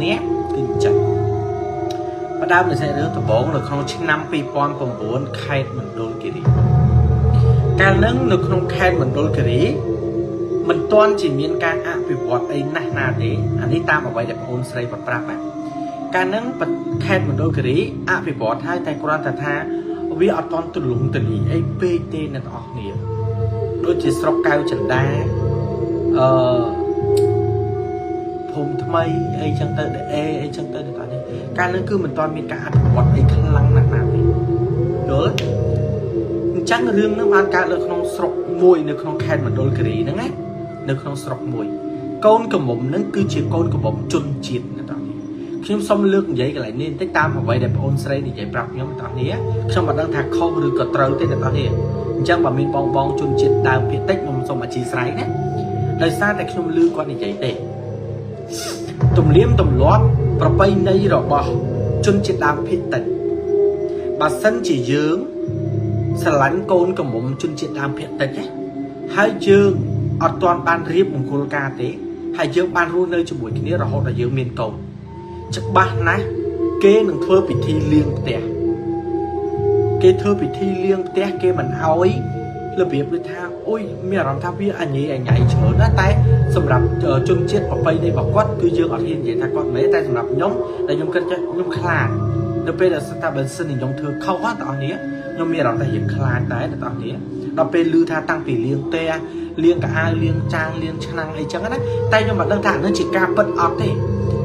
នេះគឺអញ្ចឹងផ្ដើមនៃសាច់រឿងដំបូងនៅក្នុងឆ្នាំ2009ខេត្តមណ្ឌលគិរីកាលនឹងនៅក្នុងខេត្តមណ្ឌលគិរីមិនទាន់ជាមានការអភិវឌ្ឍអីណាស់ណាទេអានេះតាមអ្វីដែលបងអូនស្រីគាត់ប្រាប់ណាកាលនឹងខេត្តមណ្ឌលគិរីអភិវឌ្ឍហើយតែគ្រាន់តែថាវាអត់ទាន់ទូលំទូលាយអីពេកទេអ្នកទាំងអស់គ្នាដូចជាស្រុកកៅចិន្តាអឺភូមិថ្មីអីចឹងទៅអេអីចឹងទៅអ្នកទាំងអស់នេះកាលនឹងគឺមិនទាន់មានការអភិវឌ្ឍអីខ្លាំងណាស់ណាទេយល់អញ្ចឹងរឿងនឹងបានកើតនៅក្នុងស្រុកមួយនៅក្នុងខេត្តមណ្ឌលគិរីហ្នឹងណានៅក្នុងស្រុកមួយកូនកំមុំនឹងគឺជាកូនកំមុំជនជាតិអ្នកទាំងនេះខ្ញុំសូមលើកនិយាយកន្លែងនេះបន្តិចតាមអ្វីដែលបងអូនស្រីនិយាយប្រាប់ខ្ញុំអ្នកទាំងនេះខ្ញុំមិនដឹងថាខុសឬក៏ត្រូវទេអ្នកទាំងនេះអញ្ចឹងបើមានបងបងជនជាតិដើមភាគតិចខ្ញុំសូមអធិស្ឋានណាដោយសារតែខ្ញុំឮគាត់និយាយទេទំនៀមទម្លាប់ប្រពៃណីរបស់ជនជាតិដើមភាគតិចបើសិនជាយើងស្រឡាញ់កូនកំមុំជនជាតិដើមភាគតិចណាហើយយើងអត់ទាន់បានរៀបមង្គលការទេហើយយើងបានរស់នៅជាមួយគ្នារហូតដល់យើងមានកូនច្បាស់ណាស់គេនឹងធ្វើពិធីលៀងផ្ទះគេធ្វើពិធីលៀងផ្ទះគេមិនអោយរបៀបដូចថាអូយមានអារម្មណ៍ថាវាអញញ៉ៃច្រើនណាស់តែសម្រាប់ជនជាតិប្រពៃណីរបស់គាត់គឺយើងអត់ហ៊ាននិយាយថាគាត់មិនទេតែសម្រាប់ខ្ញុំដែលខ្ញុំគិតខ្ញុំខ្លាចនៅពេលដែលស្ថាប័នសិនខ្ញុំធ្វើខុសបងប្អូននេះខ្ញុំមានអារម្មណ៍ថារៀងខ្លាចដែរបងប្អូននេះដល់ពេលឮថាតាំងពីលៀងផ្ទះលៀងកៅអៅលៀងចានលៀងឆ្នាំងអីចឹងណាតែខ្ញុំមិនដឹងថាអានេះជាការពិតអត់ទេ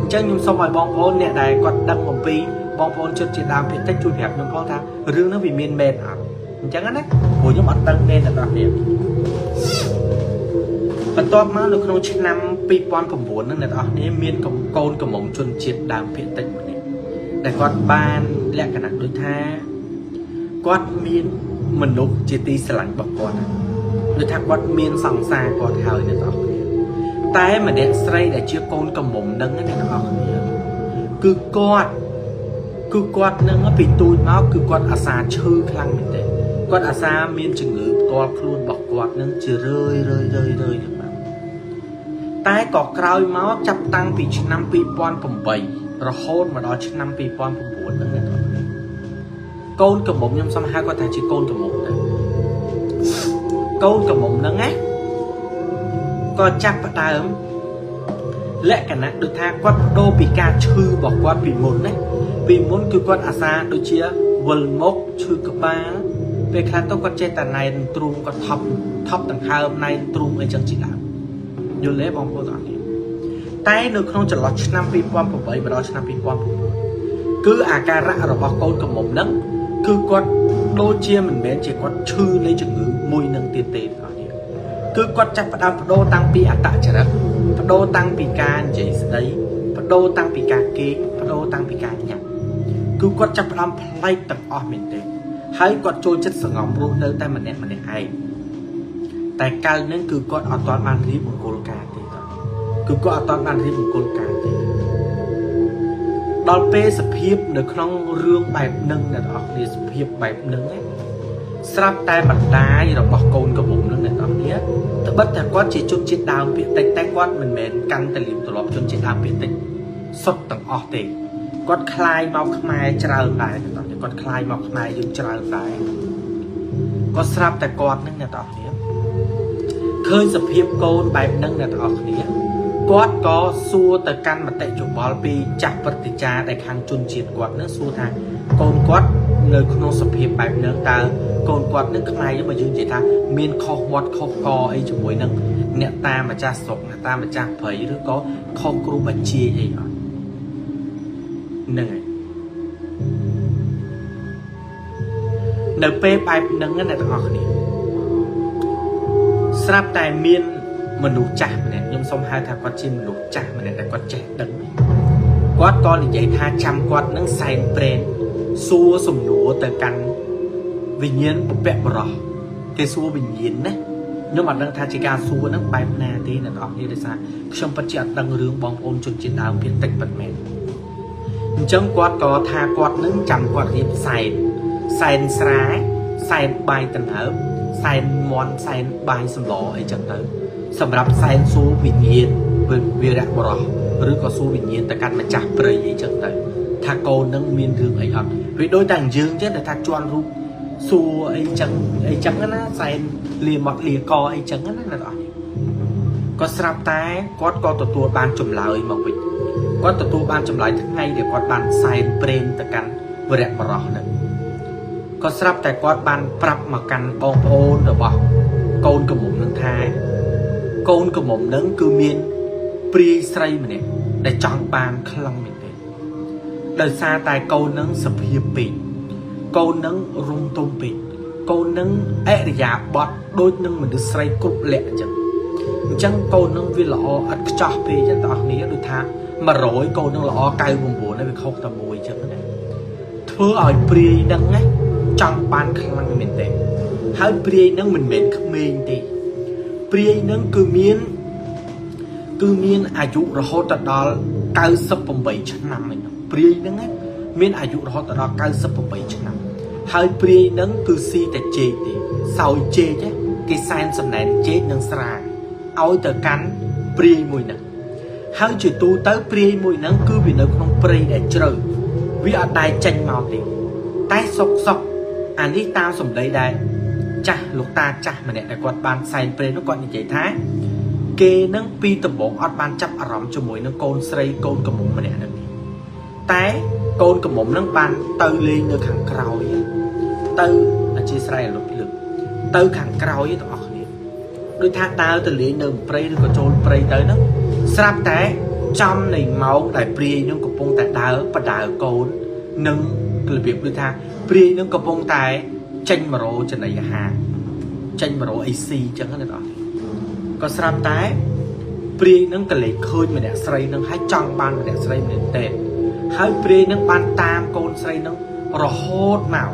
អញ្ចឹងខ្ញុំសូមឲ្យបងប្អូនអ្នកដែលគាត់ដឹងអំពីបងប្អូនជនជាតិដើមភាគតិចជួយប្រាប់ខ្ញុំផងថារឿងនោះវាមានមែនអត់អញ្ចឹងណាព្រោះខ្ញុំអត់ដឹងមែនទាំងអស់គ្នាបន្ទាប់មកនៅក្នុងឆ្នាំ2009ហ្នឹងអ្នកទាំងអស់គ្នាមានកូនកំមុំជនជាតិដើមភាគតិចម្នាក់ដែលគាត់បានលក្ខណៈដូចថាគាត់មានមនុស្សជាទីស្រឡាញ់របស់គាត់ដូចថាគាត់មានសង្សារគាត់ហើយអ្នកទាំងអស់គ្នាតែម្នាក់ស្រីដែលជាកូនកំមុំហ្នឹងអ្នកទាំងអស់គ្នាគឺគាត់នឹងពីទូចមកគឺគាត់អាសាឈឺខ្លាំងមែនទេគាត់អាសាមានជំងឺផ្ទាល់ខ្លួនរបស់គាត់នឹងជារឿយរឿយរឿយរឿយហ្នឹងបាទតែក៏ក្រោយមកចាប់តាំងពីឆ្នាំ2008រហូតមកដល់ឆ្នាំ2009ហ្នឹងអ្នកទាំងអស់គ្នាកូនកំមុំខ្ញុំសូមហៅគាត់ថាជាកូនកំមុំទៅកូនកំមុំហ្នឹងណាក៏ចាប់ផ្ដើមលក្ខណៈដូចថាគាត់បដូរពីការឈឺរបស់គាត់ពីមុនណាពីមុនគឺគាត់អាសាដូចជាវិលមុខឈឺក្បាលពេលខ្លះទៅគាត់ចេះតែណែនទ្រូងគាត់ថប់ដង្ហើមណែនទ្រូងអីចឹងជាដើមយល់ទេបងប្អូនទាំងអស់គ្នាតែនៅក្នុងចន្លោះឆ្នាំ2008មកដល់ឆ្នាំ2009គឺអាការៈរបស់កូនកំមុំហ្នឹងគឺគាត់ដូចជាមិនមែនជាគាត់ឈឺនៃជំងឺមួយនឹងទៀតទេបងប្អូនគឺគាត់ចាប់ផ្ដើមបដូរតាំងពីអត្តចរិតបដូរតាំងពីការនិយាយស្ដីបដូរតាំងពីការគេងបដូរតាំងពីការញ៉ាំគឺគាត់ចាប់ផ្ដើមប្លែកទាំងអស់មែនទេហើយគាត់ចូលចិត្តសង្ងំរស់នៅតែម្នាក់ម្នាក់ឯងតែកាលនឹងគឺគាត់អត់ទាន់បានរៀបមង្គលការទេតគឺគាត់អត់ទាន់បានរៀបមង្គលការទេដល់ពេលសភាពនៅក្នុងរឿងបែបនឹងអ្នកទាំងអស់គ្នាសភាពបែបនឹងណាស្រាប់តែបណ្ដាយរបស់កូនកំមុំនឹងអ្នកទាំងអស់គ្នាត្បិតតែគាត់ជាជនជាតិដើមភាគតិចតែគាត់មិនមែនកាន់តែលៀមទម្លាប់ជនជាតិដើមភាគតិចសុទ្ធទាំងអស់ទេគាត់คลายមកខ្មែរច្រើនដែរអ្នកទាំងអស់គ្នាគាត់คลายមកខ្មែរយើងច្រើនដែរគាត់ស្រាប់តែគាត់នឹងអ្នកទាំងអស់គ្នាឃើញសភាពកូនបែបនឹងអ្នកទាំងអស់គ្នាគាត់ក៏សួរទៅកាន់មតិយោបល់ពីចាស់ព្រឹទ្ធាចារ្យដែលខាងជនជាតិគាត់នឹងសួរថាកូនគាត់នៅក្នុងសភាពបែបនឹងតើកូនគាត់នឹងខ្មែរយើងបើយើងនិយាយថាមានខុសមាត់ខុសកអីជាមួយនឹងអ្នកតាមម្ចាស់ស្រុកអ្នកតាមម្ចាស់ព្រៃឬក៏ខុសគ្រូបញ្ជាអីអត់ហ្នឹងហើយនៅពេលបែបហ្នឹងអ្នកទាំងអស់គ្នាស្រាប់តែមានមនុស្សចាស់ម្នាក់ខ្ញុំសូមហៅថាគាត់ជាមនុស្សចាស់ម្នាក់ដែលគាត់ចេះដឹងគាត់ក៏និយាយថាចាំគាត់នឹងសែនព្រេនសួរសំណួរទៅកាន់វិញ្ញាណបុព្វបុរសគេសួរវិញ្ញាណណាខ្ញុំអត់ដឹងថាជាការសួរហ្នឹងបែបណាទេអ្នកទាំងអស់គ្នាដោយសារខ្ញុំពិតជាអត់ដឹងរឿងបងប្អូនជនជាតិដើមភាគតិចពិតមែនអញ្ចឹងគាត់ក៏ថាគាត់នឹងចាំគាត់រៀបសែនសែនស្រាសែនបាយដណ្ហើបសែនមន់សែនបាយសម្លអីចឹងទៅសម្រាប់សែនសួរវិញ្ញាណវីរៈបុរស ឬក៏សួរវិញ្ញាណទៅកាន់ម្ចាស់ព្រៃអីចឹងទៅថាកូននឹងមានរឿងអីអត់វាដូចតែយើងចឹងតែថាជន់រូបសួរអីចឹងអីចឹងណាសែនលាមាត់លាកអីចឹងណាអ្នកនរក៏ស្រាប់តែគាត់ក៏ទទួលបានចម្លើយមកវិញគាត់ទទួលបានចម្លើយថ្ងៃដែលគាត់បានសែនព្រេនទៅកាន់វរៈបរោះហ្នឹងក៏ស្រាប់តែគាត់បានប្រាប់មកកាន់បងប្អូនរបស់កូនក្រមុំនឹងថាកូនក្រមុំនឹងគឺមានព្រាយស្រីម្នាក់ដែលចង់បានខ្លាំងមែនទេដោយសារតែកូននឹងសភាពពេកកូននឹងរុំទុំពេកកូននឹងអរិយាបថដូចនឹងមនុស្សស្រីគ្រប់លក្ខណ៍អញ្ចឹងកូននឹងវាល្អឥតខ្ចោះពេកចឹងបងប្អូនដូចថា100កូននឹងល្អ99ហើយវាខុសតែមួយចឹងណាធ្វើឲ្យព្រាយនឹងណាចង់បានខ្លាំងមែនទេហើយព្រាយនឹងមិនមែនក្មេងទេព្រាយនឹងគឺមានអាយុរហូតដល់98ឆ្នាំឯនោះព្រាយនឹងណាមានអាយុរហូតដល់98ឆ្នាំហើយព្រាយនឹងគឺស៊ីតែចេកទេសោយចេកគេសែនសំណែនចេកនិងស្រាឲ្យទៅកាន់ព្រាយមួយនឹងហើយជាទូទៅព្រាយមួយនឹងគឺវានៅក្នុងព្រៃដែលជ្រៅវាអត់ដែលចេញមកទេតែសុកសុកអានេះតាមសម្ដីដែរចាស់លោកតាចាស់ម្នាក់ដែលគាត់បានសែនព្រេននោះគាត់និយាយថាគេនឹងពីដំបូងអត់បានចាប់អារម្មណ៍ជាមួយនឹងកូនស្រីកូនក្រមុំម្នាក់ហ្នឹងតែកូនក្រមុំនឹងបានទៅលេងនៅខាងក្រោយទៅអធិស្ឋានលុបលើកទៅខាងក្រោយទាំងអស់គ្នាដូចថាដើរទៅលេងនៅព្រៃឬក៏ចូលព្រៃទៅហ្នឹងស្រាប់តែចំនៃម៉ោងដែលព្រាយនឹងកំពុងតែដើរបដើកូននឹងរបៀបដូចថាព្រាយនឹងកំពុងតែចេញមករោចំណីអាហារចេញមករោអីស៊ីអញ្ចឹងណាអ្នកនរក៏ស្រាប់តែព្រាយនឹងក៏លេចឃើញម្នាក់ស្រីនឹងហើយចង់បានម្នាក់ស្រីមែនទេហើយព្រាយនឹងបានតាមកូនស្រីនឹងរហូតមក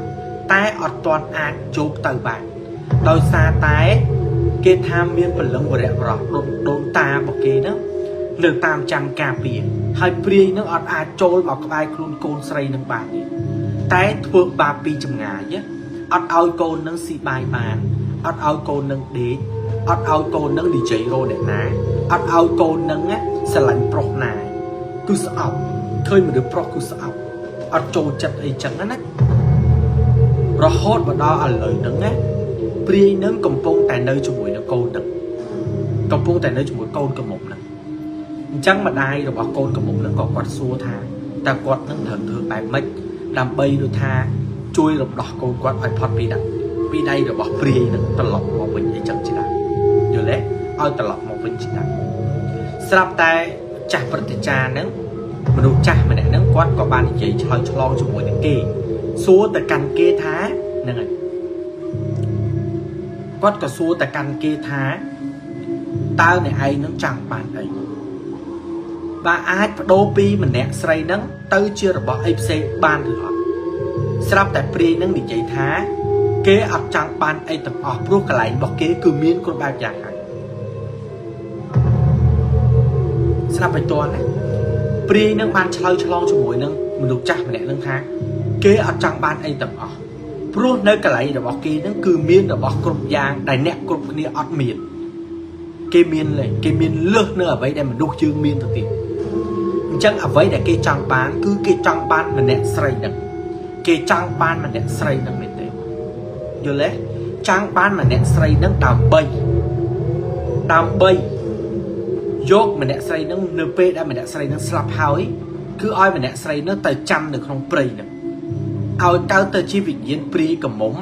តែអត់ទាន់អាចជោគទៅបានដោយសារតែគេថាមានព្រលឹងវរៈបរោះដូនតារបស់គេហ្នឹងនៅតាមចាំការពារហើយព្រាយនឹងអត់អាចចូលមកក្បែរខ្លួនកូនស្រីនឹងបានទេតែធ្វើបាបពីចម្ងាយអត់ឲ្យកូននឹងស៊ីបាយបានអត់ឲ្យកូននឹងដេកអត់ឲ្យកូននឹងនិយាយរោអ្នកណាអត់ឲ្យកូននឹងស្រឡាញ់ប្រុសណាគឺស្អប់ឃើញមនុស្សប្រុសគឺស្អប់អត់ចូលចិត្តអីចឹងណារហូតមកដល់ឥឡូវហ្នឹងណាព្រាយនឹងកំពុងតែនៅជាមួយនឹងកូននឹងកំពុងតែនៅជាមួយកូនក្រមុំហ្នឹងអញ្ចឹងម្ដាយរបស់កូនក្រមុំហ្នឹងក៏គាត់សួរថាតើគាត់នឹងត្រូវធ្វើបែបម៉េចដើម្បីដូចថាជួយរំដោះកូនគាត់ឲ្យផុតពីដៃរបស់ព្រាយនឹងត្រឡប់មកវិញអីចឹងជាដើមយល់ទេឲ្យត្រឡប់មកវិញជាដើមស្រាប់តែចាស់ព្រឹទ្ធាចារ្យហ្នឹងមនុស្សចាស់ម្នាក់ហ្នឹងគាត់ក៏បាននិយាយឆ្លើយឆ្លងជាមួយនឹងគេសួរទៅកាន់គេថាហ្នឹងហើយគាត់ក៏សួរទៅកាន់គេថាតើអ្នកឯងនឹងចង់បានអីបើអាចបដូរពីម្នាក់ស្រីហ្នឹងទៅជារបស់អីផ្សេងបានឬអត់ស្រាប់តែព្រាយនឹងនិយាយថាគេអត់ចង់បានអីទាំងអស់ព្រោះកន្លែងរបស់គេគឺមានគ្រប់បែបយ៉ាងហើយស្រាប់តែតន់ណាព្រាយនឹងបានឆ្លើយឆ្លងជាមួយនឹងមនុស្សចាស់ម្នាក់នឹងថាគេអត់ចង់បានអីទាំងអស់ព្រោះនៅកន្លែងរបស់គេនឹងគឺមានរបស់គ្រប់យ៉ាងដែលអ្នកគ្រប់គ្នាអត់មានគេមានលេគេមានលើសនៅអ្វីដែលមនុស្សយើងមានទៅទៀតអញ្ចឹងអ្វីដែលគេចង់បានគឺគេចង់បានម្នាក់ស្រីនឹងគេចង់បានម្នាក់ស្រីនឹងមែនទេយល់ទេចង់បានម្នាក់ស្រីនឹងដើម្បីយកម្នាក់ស្រីនឹងនៅពេលដែលម្នាក់ស្រីនឹងស្លាប់ហើយគឺឲ្យម្នាក់ស្រីនឹងទៅចាំនៅក្នុងព្រៃនឹងឲ្យកើតទៅជាវិញ្ញាណព្រាយក្រមុំ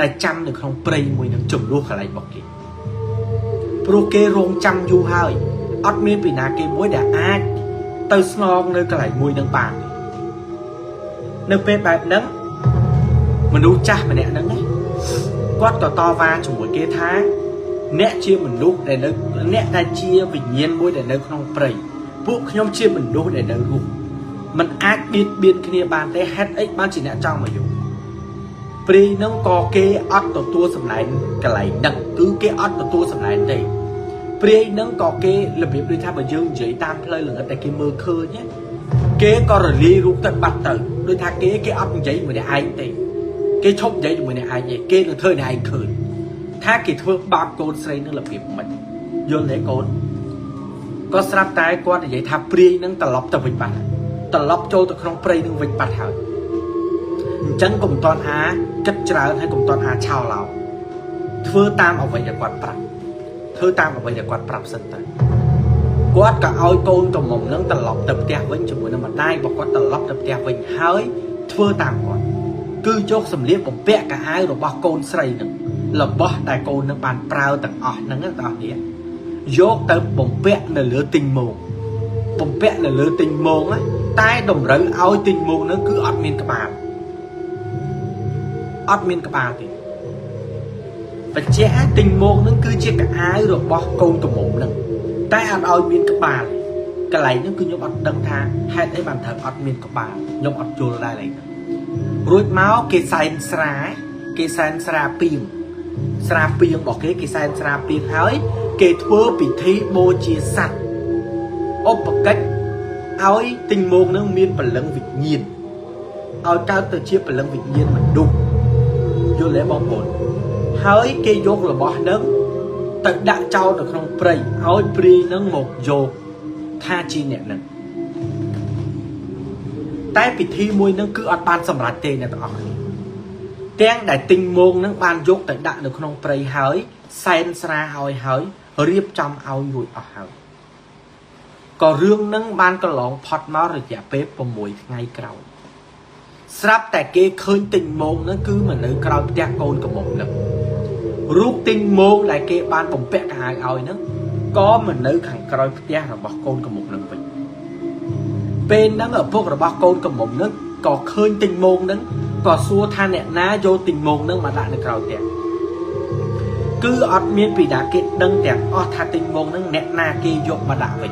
ដែលចាំនៅក្នុងព្រៃមួយនឹងចំនួនកន្លែងរបស់គេព្រោះគេរងចាំយូរហើយអត់មានពីណាគេមួយដែលអាចទៅស្នងនៅកន្លែងមួយនឹងបានទេនៅពេលបែបហ្នឹងមនុស្សចាស់ម្នាក់ហ្នឹងណាគាត់ក៏តវ៉ាជាមួយគេថាអ្នកជាមនុស្សដែលនៅអ្នកដែលជាវិញ្ញាណមួយដែលនៅក្នុងព្រៃពួកខ្ញុំជាមនុស្សដែលនៅរស់มันអាចបៀតបៀនគ្នាបានទេហេតុអីបានជាអ្នកចង់មកយកព្រាយនឹងក៏គេអត់ទទួលសម្ដែងកន្លែងហ្នឹងគឺគេអត់ទទួលសម្ដែងទេព្រាយនឹងក៏គេរបៀបដូចថាបើយើងនិយាយតាមផ្លូវល្ងិតតែគេមើលឃើញគេក៏រលាយរូបទៅបាត់ទៅដូចថាគេអត់និយាយជាមួយអ្នកឯងទេគេឈប់និយាយជាមួយអ្នកឯងទេគេនឹងធ្វើអ្នកឯងឃើញថាគេធ្វើបាបកូនស្រីនឹងរបៀបម៉េចយល់ទេកូន ក៏ស្រាប់តែគាត់និយាយថាព្រាយនឹងត្រឡប់ទៅវិញបាត់ត្រឡប់ចូលទៅក្នុងព្រៃនឹងវិញបាត់ហើយអញ្ចឹងកុំតន់អាគិតច្រើនហើយកុំតន់អាឆោឡោធ្វើតាមអ្វីដែលគាត់ប្រាប់ធ្វើតាមអ្វីដែលគាត់ប្រាប់សិនទៅគាត់ក៏ឲ្យកូនកំមុំនឹងត្រឡប់ទៅផ្ទះវិញជាមួយនឹងម្ដាយរបស់គាត់ត្រឡប់ទៅផ្ទះវិញហើយធ្វើតាមគាត់គឺយកសម្លៀកបំពាក់កៅអៅរបស់កូនស្រីនឹងរបស់ដែលកូននឹងបានប្រើទាំងអស់ហ្នឹងទាំងអស់នេះយកទៅបំពាក់នៅលើទិញមោងបំពាក់នៅលើទិញមោងតែតម្រូវឲ្យទិញមោងហ្នឹងគឺអត់មានក្បាលអត់មានក្បាលទេបញ្ជាក់ទិញមោងហ្នឹងគឺជាកៅអៅរបស់កូនកំមុំហ្នឹងតែអត់ឲ្យមានក្បាលកន្លែងហ្នឹងគឺខ្ញុំអត់ដឹងថាហេតុអីបានត្រូវអត់មានក្បាលខ្ញុំអត់យល់ដែរឡើយរួចមកគេសែនស្រាគេសែនស្រាពីងស្រាពីងរបស់គេគេសែនស្រាពីងហើយគេធ្វើពិធីបូជាសត្វឧបកិច្ចឲ្យទិញមោងនឹងមានព្រលឹងវិញ្ញាណឲ្យកើតទៅជាព្រលឹងវិញ្ញាណមនុស្សយល់ទេបងប្អូនហើយគេយករបស់នឹងទៅដាក់ចោលនៅក្នុងព្រៃឲ្យព្រាយនឹងមកយកថាជាអ្នកនឹងតែពិធីមួយនឹងគឺអត់បានសម្រេចទេអ្នកទាំងអស់គ្នាទាំងដែលទិញមោងនឹងបានយកទៅដាក់នៅក្នុងព្រៃហើយសែនស្រាឲ្យហើយរៀបចំឲ្យរួចអស់ហើយក៏រឿងនឹងបានកន្លងផុតមករយៈពេល6ថ្ងៃក្រោយស្រាប់តែគេឃើញទិញមោងនឹងគឺមកនៅក្រោយផ្ទះកូនកំមុំនឹងរូបទិញមោងដែលគេបានបំពាក់កាយឲ្យនឹងក៏មកនៅខាងក្រោយផ្ទះរបស់កូនកំមុំនឹងវិញពេលហ្នឹងឪពុករបស់កូនកំមុំនឹងក៏ឃើញទិញមោងនឹងក៏សួរថាអ្នកណាយកទិញមោងនឹងមកដាក់នៅក្រោយផ្ទះគឺអត់មានពីណាគេដឹងទាំងអស់ថាទិញមោងនឹងអ្នកណាគេយកមកដាក់វិញ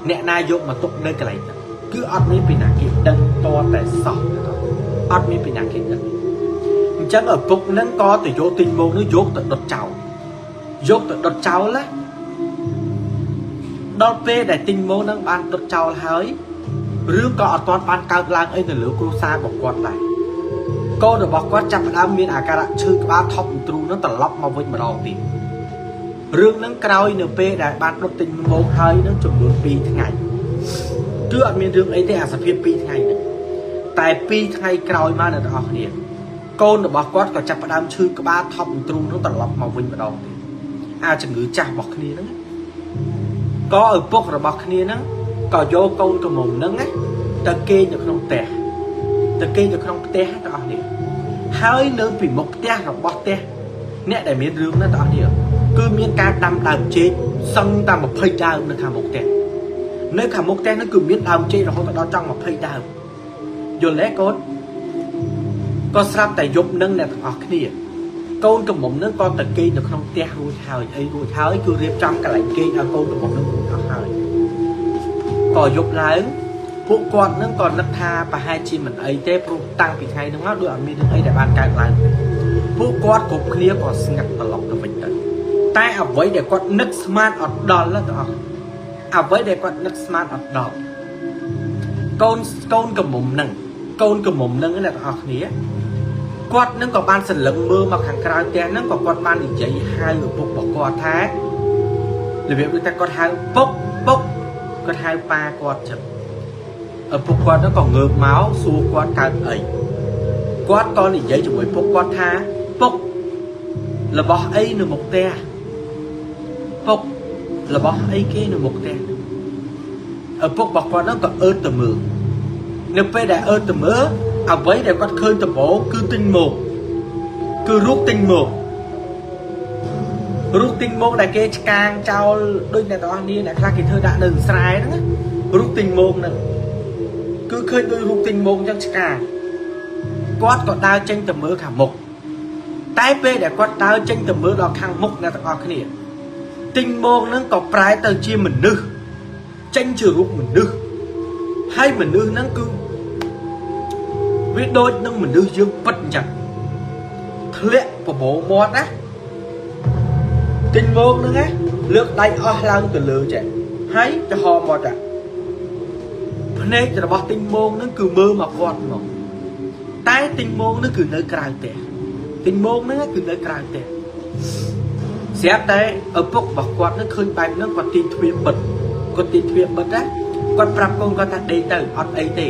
អ្នកណាយកមកទុកនៅកន្លែងហ្នឹងគឺអត់មានពីណាគេដឹងតតែសោះអត់មានពីណាគេដឹងអញ្ចឹងឪពុកនឹងក៏ទៅយកទិញមោងនឹងយកទៅដុតចោលយកទៅដុតចោលណាដល់ពេលដែលទិញមោងនឹងបានដុតចោលហើយរឿងក៏អត់ទាន់បានកើតឡើងអីនៅលើគ្រួសាររបស់គាត់ដែរកូនរបស់គាត់ចាប់ផ្ដើមមានអាការៈឈឺក្បាលថប់ទ្រូងនឹងត្រឡប់មកវិញម្ដងទៀតរឿងនឹងក្រោយនៅពេលដែលបានដុតទិញមោងហើយនឹងចំនួន2ថ្ងៃគឺអត់មានរឿងអីទេអាសភាព2ថ្ងៃហ្នឹងតែ2ថ្ងៃក្រោយមកអ្នកទាំងអស់គ្នាកូនរបស់គាត់ក៏ចាប់ផ្ដើមឈឺក្បាលថប់ទ្រូងនឹងត្រឡប់មកវិញម្ដងទៀតអាជំងឺចាស់របស់គ្នាហ្នឹងក៏ឪពុករបស់គ្នាហ្នឹងក៏យកកូនកំមុំហ្នឹងណាទៅគេងនៅក្នុងផ្ទះទៅគេងនៅក្នុងផ្ទះទាំងអស់នេះហើយនៅពីមុខផ្ទះរបស់ផ្ទះអ្នកដែលមានរឿងហ្នឹងទាំងអស់នេះគឺមានការដាំដើមចេកសឹងតែ20ដើមនៅខាងមុខផ្ទះនៅខាងមុខផ្ទះហ្នឹងគឺមានដើមចេករហូតដល់ចង់20ដើមយល់ទេកូនក៏ស្រាប់តែយប់នឹងអ្នកទាំងអស់គ្នាកូនកំមុំនឹងក៏ទៅគេងនៅក្នុងផ្ទះរួចហើយអីរួចហើយគឺរៀបចំកន្លែងគេងឲ្យកូនកំមុំនឹងរួចអស់ហើយក៏យប់ឡើងពួកគាត់នឹងក៏នឹកថាប្រហែលជាមិនអីទេព្រោះតាំងពីថ្ងៃហ្នឹងមកដូចអត់មានរឿងអីដែលបានកើតឡើងទេពួកគាត់គ្រប់គ្នាក៏ស្ងាត់ត្រឡប់ទៅវិញទៅតែអ្វីដែលគាត់នឹកស្មានអត់ដល់ទាំងអស់អ្វីដែលគាត់នឹកស្មានអត់ដល់កូនកំមុំនឹងកូនកំមុំនឹងអ្នកទាំងអស់គ្នាគាត់នឹងក៏បានសន្លឹងមើលមកខាងក្រៅផ្ទះហ្នឹងក៏គាត់បាននិយាយហៅឪពុករបស់គាត់ថារបៀបដូចថាគាត់ហៅពុកពុកគាត់ហៅប៉ាគាត់ចឹងឪពុកគាត់ហ្នឹងក៏ងើបមកសួរគាត់កើតអីគាត់ក៏និយាយជាមួយពុកគាត់ថាពុករបស់អីនៅមុខផ្ទះពុករបស់អីគេនៅមុខផ្ទះឪពុករបស់គាត់ហ្នឹងក៏អើតទៅមើលនៅពេលដែលអើតទៅមើលអ្វីដែលគាត់ឃើញដំបូងគឺទិញមោងគឺរូបទិញមោងរូបទិញមោងដែលគេឆ្កាងចោលដូចអ្នកទាំងអស់នេះអ្នកខ្លះគេធ្វើដាក់នៅស្រែហ្នឹងរូបទិញមោងហ្នឹងគឺឃើញដូចរូបទិញមោងអញ្ចឹងឆ្កាងគាត់ក៏ដើរចេញទៅមើលខាងមុខតែពេលដែលគាត់ដើរចេញទៅមើលដល់ខាងមុខអ្នកទាំងអស់គ្នាទិញមោងហ្នឹងក៏ប្រែទៅជាមនុស្សចេញជារូបមនុស្សហើយមនុស្សហ្នឹងគឺវាដូចនឹងមនុស្សយើងពិតអញ្ចឹងធ្លាក់បបោមាត់ណាទិញមោងហ្នឹងណាលើកដៃអស់ឡើងទៅលើចេះហើយចំហមាត់ចាភ្នែករបស់ទិញមោងហ្នឹងគឺមើលមកគាត់ហ្មងតែទិញមោងហ្នឹងគឺនៅក្រៅផ្ទះទិញមោងហ្នឹងគឺនៅក្រៅផ្ទះស្រាប់តែឪពុករបស់គាត់ហ្នឹងឃើញបែបហ្នឹងគាត់ទាញទ្វារបិទ គាត់ទីទ្វារបិទណាគាត់ប្រាប់កូនគាត់ថាដេកទៅអត់អីទេ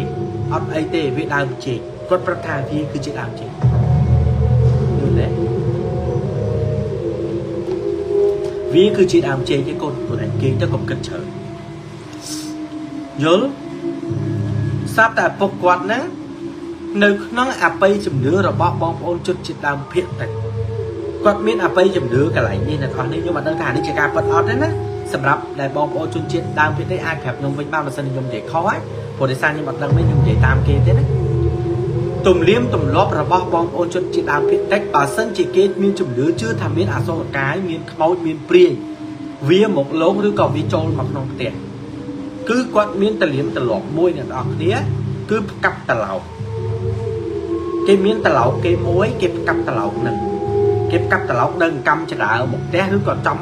អត់អីទេវាដើមចេកគាត់ប្រាប់ថាវាគឺជាដើមចេកយល់ទេវាគឺជាដើមចេកទេកូនខ្លួនឯងគេទៅកុំគិតច្រើនយល់ស្រាប់តែឪពុកគាត់ហ្នឹងនៅក្នុងអបិយជំនឿរបស់បងប្អូនជនជាតិដើមភាគតិចគាត់មានអបិយជំនឿកន្លែងនេះអ្នកនរនេះខ្ញុំអត់ដឹងថានេះជាការពិតអត់ទេណាសម្រាប់ដែលបងប្អូនជនជាតិដើមភាគតិចអាចប្រាប់ខ្ញុំវិញបានបើសិនខ្ញុំនិយាយខុសហើយព្រោះដោយសារខ្ញុំអត់ដឹងទេខ្ញុំនិយាយតាមគេទេណាទំនៀមទម្លាប់របស់បងប្អូនជនជាតិដើមភាគតិចបើសិនជាគេមានជំនឿជឿថាមានអសុរកាយមានខ្មោចមានព្រាយវាមកលងឬក៏វាចូលមកក្នុងផ្ទះគឺគាត់មានតលៀមទម្លាប់មួយអ្នកនរគ្នាគឺផ្កាប់តឡោកគេមានតឡោកគេមួយគេផ្កាប់តឡោកនឹងគេផ្កាប់តឡោកនៅកម្មចដើមកផ្ទះឬក៏ចំ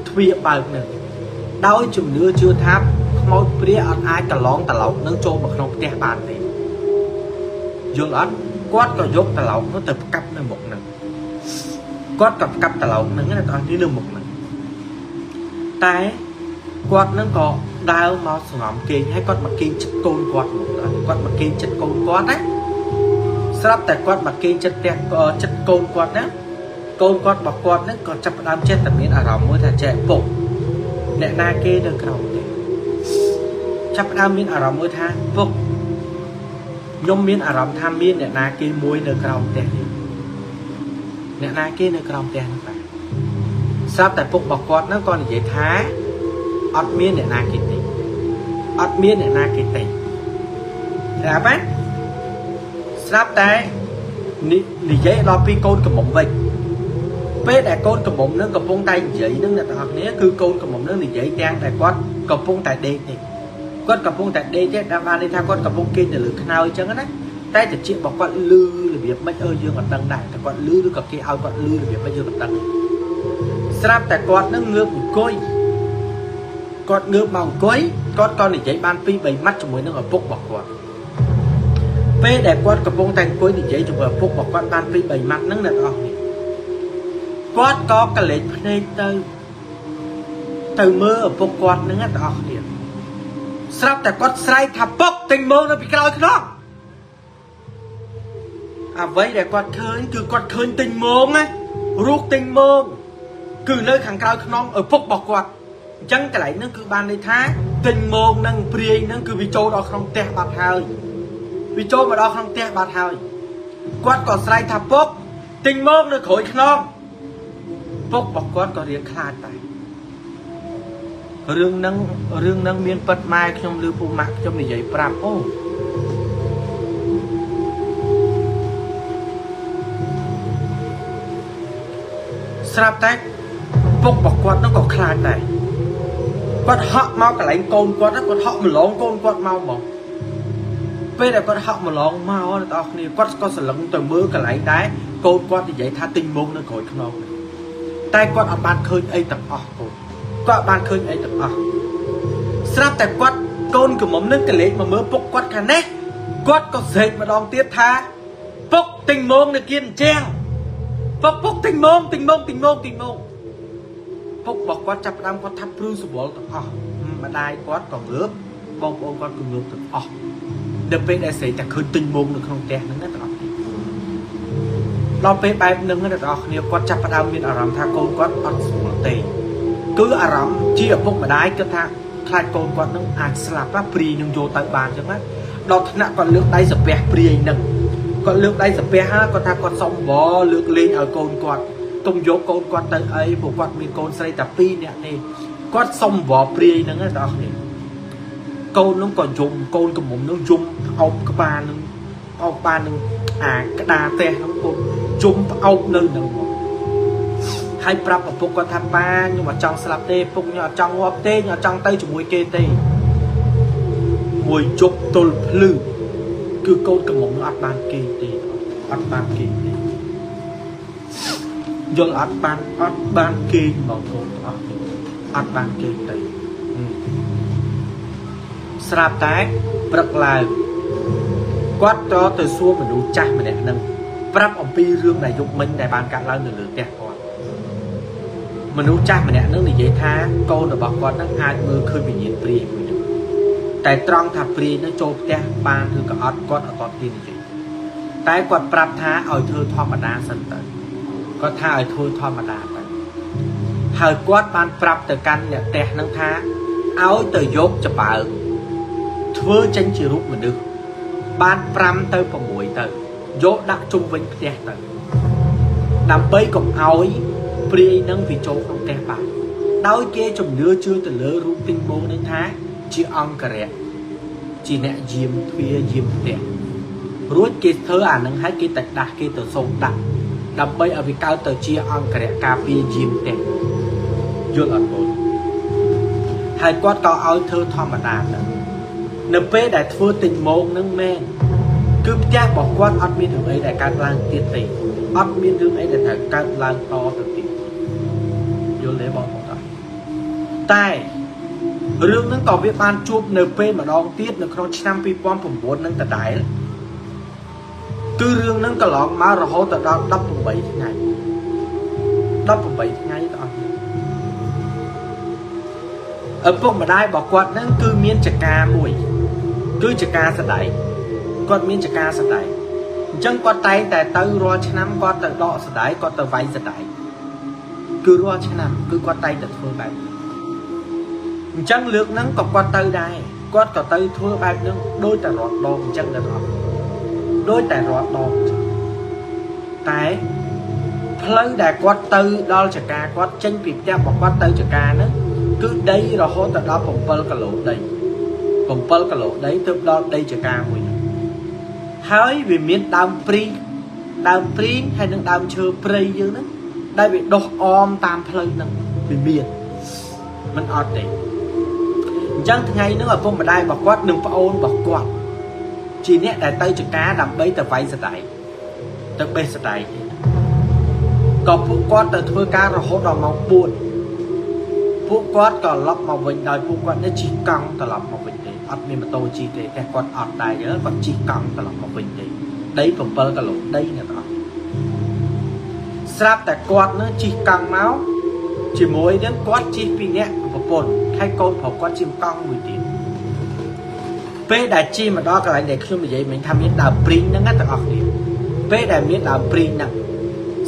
ទ្វារបើកនឹងដោយជំនឿជឿថាខ្មោចព្រាយអត់អាចកន្លងតឡោកនឹងចូលមកក្នុងផ្ទះបានទេយល់អត់គាត់ក៏យកតឡោកនោះទៅផ្កាប់នៅមុខនឹងគាត់ក៏ផ្កាប់តឡោកនឹងណាបងប្អូននៅមុខនឹងតែគាត់នឹងក៏ដើរមកសងំគេងហើយគាត់មកគេងចិត្តកូនគាត់មកគាត់មកគេងចិត្តកូនគាត់ណាស្រាប់តែគាត់មកគេងចិត្តផ្ទះចិត្តកូនគាត់ណាកូនគាត់របស់គាត់ហ្នឹងក៏ចាប់ផ្ដើមចេះតែមានអារម្មណ៍មួយថាចេះពុកអ្នកណាគេនៅក្រោមទេចាប់ផ្ដើមមានអារម្មណ៍មួយថាពុកខ្ញុំមានអារម្មណ៍ថាមានអ្នកណាគេមួយនៅក្រោមផ្ទះនេះអ្នកណាគេនៅក្រោមផ្ទះហ្នឹងបាទស្រាប់តែពុករបស់គាត់ហ្នឹងក៏និយាយថាអត់មានអ្នកណាគេទេអត់មានអ្នកណាគេទេស្រាប់ទេស្រាប់តែនិយាយដល់ពីកូនកំមុំវិញពេលដែលកូនកំមុំនឹងកំពុងតែនិយាយនឹងអ្នកទាំងអស់គ្នាគឺកូនកំមុំនឹងនិយាយទាំងតែគាត់កំពុងតែដេកទេគាត់កំពុងតែដេកទេដែលបានន័យថាគាត់កំពុងគេងនៅលើខ្នើយអញ្ចឹងណាតែតិចរបស់គាត់លឺរបៀបម៉េចអើយើងអត់ដឹងដែរតែគាត់លឺឬក៏គេឲ្យគាត់លឺរបៀបម៉េចយើងអត់ដឹងស្រាប់តែគាត់នឹងងើបអង្គុយគាត់ងើបមកអង្គុយគាត់ក៏និយាយបាន2 3ម៉ាត់ជាមួយនឹងឪពុករបស់គាត់ពេលដែលគាត់កំពុងតែអង្គុយនិយាយជាមួយឪពុករបស់គាត់បាន2 3ម៉ាត់ហ្នឹងអ្នកទាំងអស់គ្នាគាត់ក៏កលេចភ្នែកទៅមើលឪពុកគាត់ហ្នឹងអ្នកទាំងអស់គ្នាស្រាប់តែគាត់ស្រែកថាពុកទិញមកនៅពីក្រោយខ្នងអ្វីដែលគាត់ឃើញគឺគាត់ឃើញទិញមកណារូបទិញមកគឺនៅខាងក្រោយខ្នងឪពុករបស់គាត់អញ្ចឹងកន្លែងហ្នឹងគឺបានន័យថាទិញមកនឹងព្រាយហ្នឹងគឺវាចូលដល់ក្នុងផ្ទះបាត់ហើយវាចូលមកដល់ក្នុងផ្ទះបាត់ហើយគាត់ក៏ស្រែកថាពុកទិញមកនៅក្រោយខ្នងពុករបស់គាត់ក៏រៀងខ្លាចដែររឿងហ្នឹងមានពិតម៉ែខ្ញុំឬពូម៉ាក់ខ្ញុំនិយាយប្រាប់អូស្រាប់តែពុករបស់គាត់ហ្នឹងក៏ខ្លាចដែរគាត់ហក់មកកន្លែងកូនគាត់គាត់ហក់ម្លងកូនគាត់មកហ្មងពេលដែលគាត់ហក់ម្លងមកអ្នកទាំងអស់គ្នាគាត់ក៏សន្លឹងទៅមើលកន្លែងដែរកូនគាត់និយាយថាទិញមកនៅក្រោយខ្នងតែគាត់អត់បានឃើញអីទាំងអស់កូនគាត់បានឃើញអីទាំងអស់ស្រាប់តែគាត់កូនកំមុំនឹងកលេចមកមើលពុកគាត់ខាងនេះគាត់ក៏ស្រែកម្ដងទៀតថាពុកទិញមកនៅគៀនអញ្ចឹងពុកទិញមកទិញមកទិញមកទិញមកពុករបស់គាត់ចាប់ផ្ដើមគាត់ថាព្រឺសវល់ទាំងអស់ម្ដាយគាត់ក៏ងើបបងប្អូនគាត់ក៏ងើបទាំងអស់ដល់ពេលដែលស្រែកតែឃើញទិញមកនៅក្នុងផ្ទះហ្នឹងណាទាំងអស់ដល់ពេលបែបហ្នឹងអ្នកទាំងអស់គ្នាគាត់ចាប់ផ្ដើមមានអារម្មណ៍ថាកូនគាត់អត់ស្រួលទេគឺអារម្មណ៍ជាឪពុកម្ដាយគិតថាខ្លាចកូនគាត់នឹងអាចស្លាប់ណាព្រាយនឹងយកទៅបានអញ្ចឹងណាដល់ថ្នាក់គាត់លើកដៃសាពះព្រាយនឹងគាត់លើកដៃសាពះហើយគាត់ថាគាត់សុំវលើកលែងឲ្យកូនគាត់ទុំយកកូនគាត់ទៅអីព្រោះគាត់មានកូនស្រីតែ2នាក់ទេគាត់សុំវព្រាយនឹងណាបងប្អូនកូននឹងក៏យំកូនកំមុំនឹងយំផ្អោបក្បាលនឹងផ្អោបបាននឹងអាក្តារផ្ទះនឹងកូនយំផ្អោបនៅនឹងមកហើយប្រាប់ឪពុកគាត់ថាប៉ាខ្ញុំអត់ចង់ស្លាប់ទេពុកខ្ញុំអត់ចង់ងាប់ទេខ្ញុំអត់ចង់ទៅជាមួយគេទេមួយជប់ទល់ភ្លឺគឺកូនកំមុំនឹងអត់បានគេទេអត់បានគេទេយល់អត់បានគេបងប្អូនទាំងអស់អត់បានគេទេស្រាប់តែព្រឹកឡើងគាត់ក៏ទៅសួរមនុស្សចាស់ម្នាក់នឹងប្រាប់អំពីរឿងដែលយប់មិញដែលបានកើតឡើងនៅលើផ្ទះគាត់ មនុស្សចាស់ម្នាក់នឹងនិយាយថាកូនរបស់គាត់នឹងអាចមើលឃើញវិញ្ញាណព្រាយមួយនឹងតែត្រង់ថាព្រាយនឹងចូលផ្ទះបានឬក៏អត់គាត់អត់ទាន់ហ៊ាននិយាយតែគាត់ប្រាប់ថាឲ្យធ្វើធម្មតាសិនទៅគាត់ថាឲ្យធ្វើធម្មតាទៅហើយគាត់បានប្រាប់ទៅកាន់អ្នកផ្ទះនឹងថាឲ្យទៅយកចំបើងធ្វើចេញជារូបមនុស្សបាន5ទៅ6ទៅយកដាក់ជុំវិញផ្ទះទៅដើម្បីកុំឲ្យព្រាយនឹងវាចូលក្នុងផ្ទះបានដោយគេជំនឿជឿទៅលើរូបទីងមោងនឹងថាជាអង្គរៈជាអ្នកយាមទ្វារយាមផ្ទះរួចគេធ្វើអានឹងឲ្យគេទៅដាស់គេទៅសូមដាក់ដើម្បីឲ្យវាកើតទៅជាអង្គរៈការពារយាមផ្ទះយល់អត់បងហើយគាត់ក៏ឲ្យធ្វើធម្មតាទៅនៅពេលដែលធ្វើទិញមោងនឹងមែនគឺផ្ទះរបស់គាត់អត់មានរឿងអីដែលកើតឡើងទៀតទេអត់មានរឿងអីដែលត្រូវកើតឡើងតទៅទៀតយល់ទេបងប្អូនតែរឿងហ្នឹងក៏វាបានជួបនៅពេលម្ដងទៀតនៅក្នុងឆ្នាំ2009នឹងដដែលគឺរឿងហ្នឹងកន្លងមករហូតដល់18ថ្ងៃ18ថ្ងៃទាំងអស់នេះឪពុកម្ដាយរបស់គាត់ហ្នឹងគឺមានចកាមួយគឺចកាសដែកគាត់មានចកាសដែកអញ្ចឹងគាត់តែងតែទៅរាល់ឆ្នាំគាត់ទៅដកសដែកគាត់ទៅវាយសដែកគឺរាល់ឆ្នាំគឺគាត់តែងតែធ្វើបែបនេះអញ្ចឹងលើកហ្នឹងក៏គាត់ទៅដែរគាត់ក៏ទៅធ្វើបែបហ្នឹងដោយតែរាល់ដងអញ្ចឹងដែរបងដោយតែរាល់ដងតែផ្លូវដែលគាត់ទៅដល់ចកាគាត់ចេញពីផ្ទះរបស់គាត់ទៅចកាហ្នឹងគឺដីរហូតទៅដល់7គីឡូដី7គីឡូដីទើបដល់ដីចកាមួយហ្នឹងហើយវាមានដើមព្រីងដើមព្រីងហើយនឹងដើមឈើព្រៃយើងហ្នឹងដែលវាដុះអមតាមផ្លូវហ្នឹងវាមានមិនអត់ទេអញ្ចឹងថ្ងៃហ្នឹងឪពុកម្ដាយរបស់គាត់និងប្អូនរបស់គាត់ជាអ្នកដែលទៅចកាដើម្បីទៅវាយសដែកទៅបេះសដែកក៏ពួកគាត់ទៅធ្វើការរហូតដល់ម៉ោង4ពួកគាត់ក៏ឡប់មកវិញដោយពួកគាត់នេះជិះកង់ត្រឡប់មកវិញទេអត់មានម៉ូតូជិះទេតែគាត់អត់ដែរគាត់ជិះកង់ត្រឡប់មកវិញទេដី7គីឡូដីអ្នកទាំងអស់ស្រាប់តែគាត់នឹងជិះកង់មកជាមួយនឹងគាត់ជិះពីរនាក់ប្រពន្ធហើយកូនប្រុសគាត់ជិះកង់មួយទៀតពេលដែលជិះមកដល់កន្លែងដែលខ្ញុំនិយាយមិញថាមានដើមព្រីងហ្នឹងណាទាំងអស់គ្នាពេលដែលមានដើមព្រីងហ្នឹង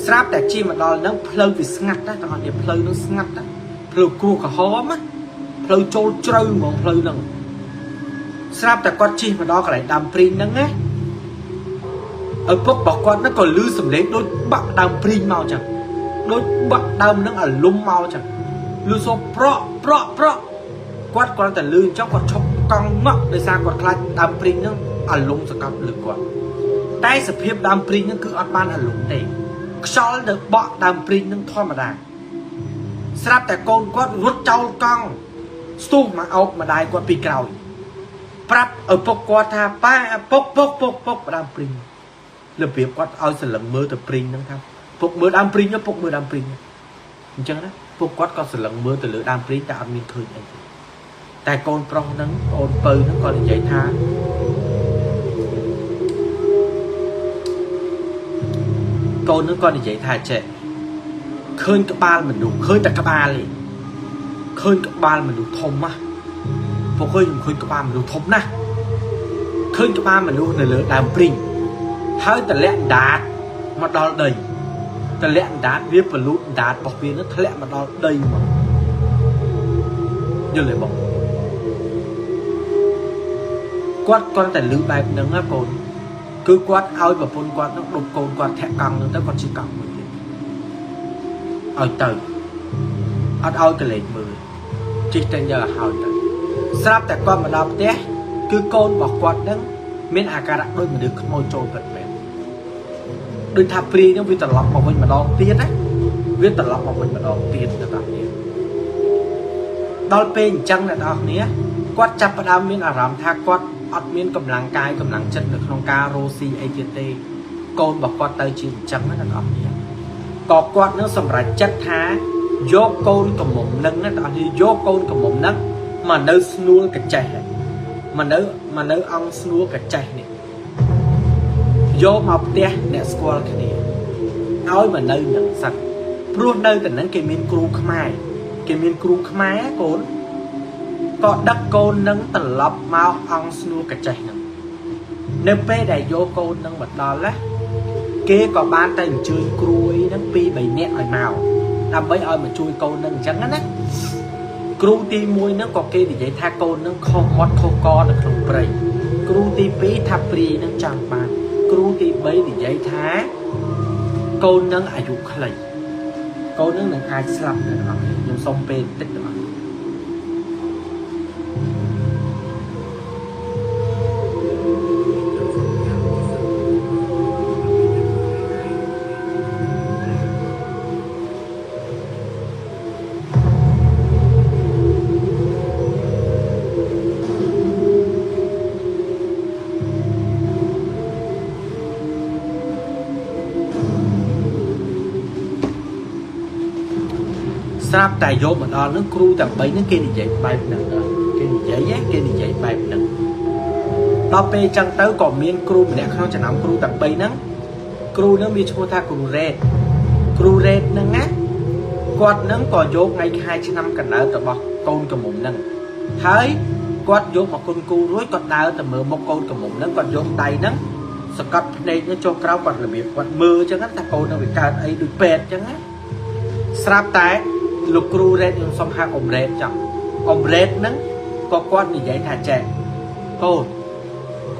ស្រាប់តែជិះមកដល់ហ្នឹងផ្លូវវាស្ងាត់ណាទាំងអស់គ្នាផ្លូវហ្នឹងស្ងាត់ណាផ្លូវគ្រោះក្រហមណាផ្លូវចូលជ្រៅហ្មងផ្លូវហ្នឹងស្រាប់តែគាត់ជិះមកដល់កន្លែងដើមព្រីងហ្នឹងណាឪពុករបស់គាត់ហ្នឹងក៏លឺសំឡេងដូចបាក់ដើមព្រីងមកចឹងដូចបាក់ដើមហ្នឹងអាលុំមកចឹងលឺសូប្រក់ប្រក់ប្រក់គាត់គ្រាន់តែលឺអញ្ចឹងគាត់ឈប់កង់មកដោយសារគាត់ខ្លាចដើមព្រីងហ្នឹងអាលុំសកប់លើគាត់តែសភាពដើមព្រីងហ្នឹងគឺអត់បានអាលុំទេខ្យល់ទៅបក់ដើមព្រីងហ្នឹងធម្មតាស្រាប់តែកូនគាត់រត់ចោលកង់ស្ទុះមកអោបម្ដាយគាត់ពីក្រោយប្រាប់ឪពុកគាត់ថាប៉ាឪពុកពុកពុកពុកដើមព្រីងរបៀបគាត់ឲ្យសន្លឹងមើលទៅព្រីងហ្នឹងថាពុកមើលដើមព្រីងពុកមើលដើមព្រីងអញ្ចឹងណាពុកគាត់ក៏សន្លឹងមើលទៅលើដើមព្រីងតែអត់មានឃើញអីទេតែកូនប្រុសហ្នឹងប្អូនពៅហ្នឹងគាត់និយាយថាកូនហ្នឹងគាត់និយាយថាចេះឃើញក្បាលមនុស្សឃើញតែក្បាលទេឃើញក្បាលមនុស្សធំណាស់ពួកឃើញខ្ញុំឃើញក្បាលមនុស្សធំណាស់ឃើញក្បាលមនុស្សនៅលើដើមព្រីងហើយតម្លាក់ដាតមកដល់ដីតម្លាក់ដាតវាបលូតដាតរបស់វានឹងធ្លាក់មកដល់ដីមកយល់ទេបងគាត់គ្រាន់តែលឺបែបហ្នឹងណាកូនគឺគាត់ឲ្យប្រពន្ធគាត់នឹងដប់កូនគាត់ធាក់កង់ហ្នឹងទៅគាត់ជិះកង់មួយទៀតឲ្យទៅអត់ឲ្យកលេចមើលជិះតែយកឲ្យទៅស្រាប់តែគាត់មកដល់ផ្ទះគឺកូនរបស់គាត់ហ្នឹងមានអាការៈដូចមនុស្សខ្មោចចូលពិតមែនដូចថាព្រាយហ្នឹងវាត្រឡប់មកវិញម្ដងទៀតណាវាត្រឡប់មកវិញម្ដងទៀតអ្នកទាំងគ្នាដល់ពេលអញ្ចឹងអ្នកទាំងគ្នាគាត់ចាប់ផ្ដើមមានអារម្មណ៍ថាគាត់អត់មានកម្លាំងកាយកម្លាំងចិត្តនៅក្នុងការរស់ស៊ីអីទៀតទេកូនរបស់គាត់ទៅជាអញ្ចឹងណាអ្នកទាំងគ្នាក៏គាត់នឹងសម្រេចចិត្តថាយកកូនកំមុំនឹងណាអ្នកទាំងគ្នាយកកូនកំមុំនឹងមកនៅស្នួលកញ្ចេះហើយមកនៅអង្គស្នួលកញ្ចេះនេះយកមកផ្ទះអ្នកស្គាល់គ្នាឲ្យមកនៅនឹងសិន ព្រោះនៅតែនឹងគេមានគ្រូខ្មែរគេមានគ្រូខ្មែរកូនក៏ដឹកកូននឹងត្រឡប់មកអង្គស្នួរកចេះនឹងនៅពេលដែលយកកូននឹងមកដល់ណាគេក៏បានតែអញ្ជើញគ្រូអីហ្នឹង2 3នាក់ឲ្យមកដើម្បីឲ្យមកជួយកូននឹងអញ្ចឹងណាគ្រូទី1ហ្នឹងក៏គេនិយាយថាកូននឹងខុសមាត់ខុសកនៅក្នុងព្រៃគ្រូទី2ថាព្រាយនឹងចង់បានគ្រូទី3និយាយថាកូននឹងអាយុខ្លីកូននឹងនឹងអាចស្លាប់នៅក្នុងខ្ញុំសុំពេលបន្តិចទាំងអស់ស្រាប់តែយកមកដល់នឹងគ្រូតែ3ហ្នឹងគេនិយាយបែបហ្នឹងគេនិយាយគេនិយាយបែបហ្នឹងដល់ពេលចឹងទៅក៏មានគ្រូម្នាក់ក្នុងចំណោមគ្រូតែ3ហ្នឹងគ្រូហ្នឹងមានឈ្មោះថាគ្រូរ៉េតគ្រូរ៉េតហ្នឹងណាគាត់ហ្នឹងក៏យកថ្ងៃខែឆ្នាំកណ្ដើរបស់កូនក្រមុំហ្នឹងហើយគាត់យកមកគុណគូរួចគាត់ដើរទៅមើលមុខកូនក្រមុំហ្នឹងគាត់យកដៃហ្នឹងសកត់ភ្នែកហ្នឹងចុះក្រោមគាត់របៀបគាត់មើលចឹងថាកូនហ្នឹងវាកើតអីដូចពេទ្យចឹងណាស្រាប់តែលោកគ្រូរ៉េតខ្ញុំសុំហៅអ៊ំរ៉េតចង់អ៊ំរ៉េតហ្នឹងក៏គាត់និយាយថាចេះកូន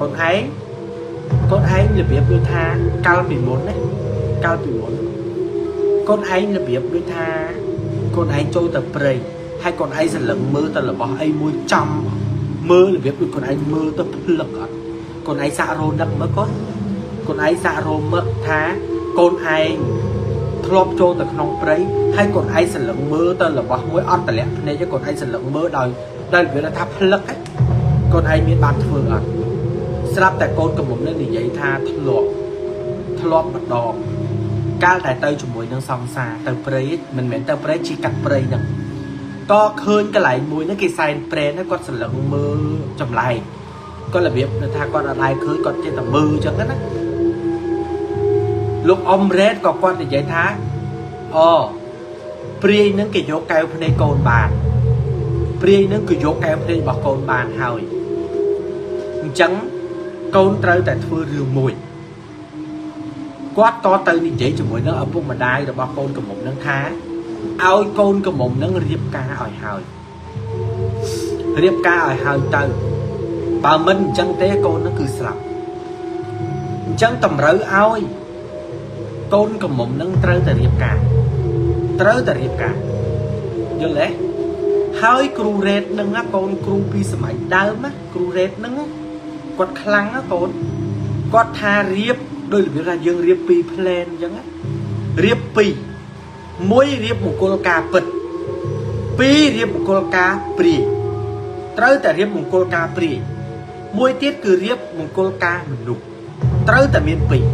កូនឯងកូនឯងរបៀបដូចថាកាលពីមុនណាកាលពីមុនកូនឯងរបៀបដូចថាកូនឯងចូលទៅព្រៃហើយកូនឯងសន្លឹងមើលទៅរបស់អីមួយចំមើលរបៀបដូចកូនឯងមើលទៅភ្លឹកអត់កូនឯងសាករោនឹកមើលកូនកូនឯងសាករោមឹកថាកូនឯងធ្លាប់ចូលទៅក្នុងព្រៃហើយកូនឯងសន្លឹងមើលទៅរបស់មួយអត់តម្លាក់ភ្នែកកូនឯងសន្លឹងមើលដោយដែលវាថាភ្លឹកកូនឯងមានបានធ្វើអត់ស្រាប់តែកូនកំមុំនឹងនិយាយថាធ្លាប់ម្ដងកាលតែទៅជាមួយនឹងសង្សារទៅព្រៃមិនមែនទៅព្រៃជីកាត់ព្រៃហ្នឹងក៏ឃើញកន្លែងមួយហ្នឹងគេសែនព្រែនហ្នឹងគាត់សន្លឹងមើលចម្លែកគាត់របៀបថាគាត់អត់ដែរឃើញគាត់ចេះតែមើលអញ្ចឹងណាលោកអ៊ំរ៉េតក៏គាត់និយាយថាអូព្រាយនឹងគេយកកែវភ្នែកកូនបានព្រាយនឹងគឺយកកែវភ្នែករបស់កូនបានហើយអញ្ចឹងកូនត្រូវតែធ្វើរឿងមួយគាត់តទៅនិយាយជាមួយនឹងឪពុកម្ដាយរបស់កូនក្រមុំនឹងថាឲ្យកូនក្រមុំនឹងរៀបការឲ្យហើយរៀបការឲ្យហើយទៅបើមិនអញ្ចឹងទេកូននឹងគឺស្លាប់អញ្ចឹងតម្រូវឲ្យកូនក្រមុំនឹងត្រូវតែរៀបការត្រូវតែរៀបការយល់ទេហើយគ្រូរ៉េតនឹងណាកូនគ្រូពីសម័យដើមណាគ្រូរ៉េតនឹងគាត់ខ្លាំងណាកូនគាត់ថារៀបដោយរបៀបថាយើងរៀបពីរផ្លែនអញ្ចឹងណារៀបពីរមួយរៀបមង្គលការពិតពីររៀបមង្គលការព្រាយត្រូវតែរៀបមង្គលការព្រាយមួយទៀតគឺរៀបមង្គលការមនុស្សត្រូវតែមានពីរ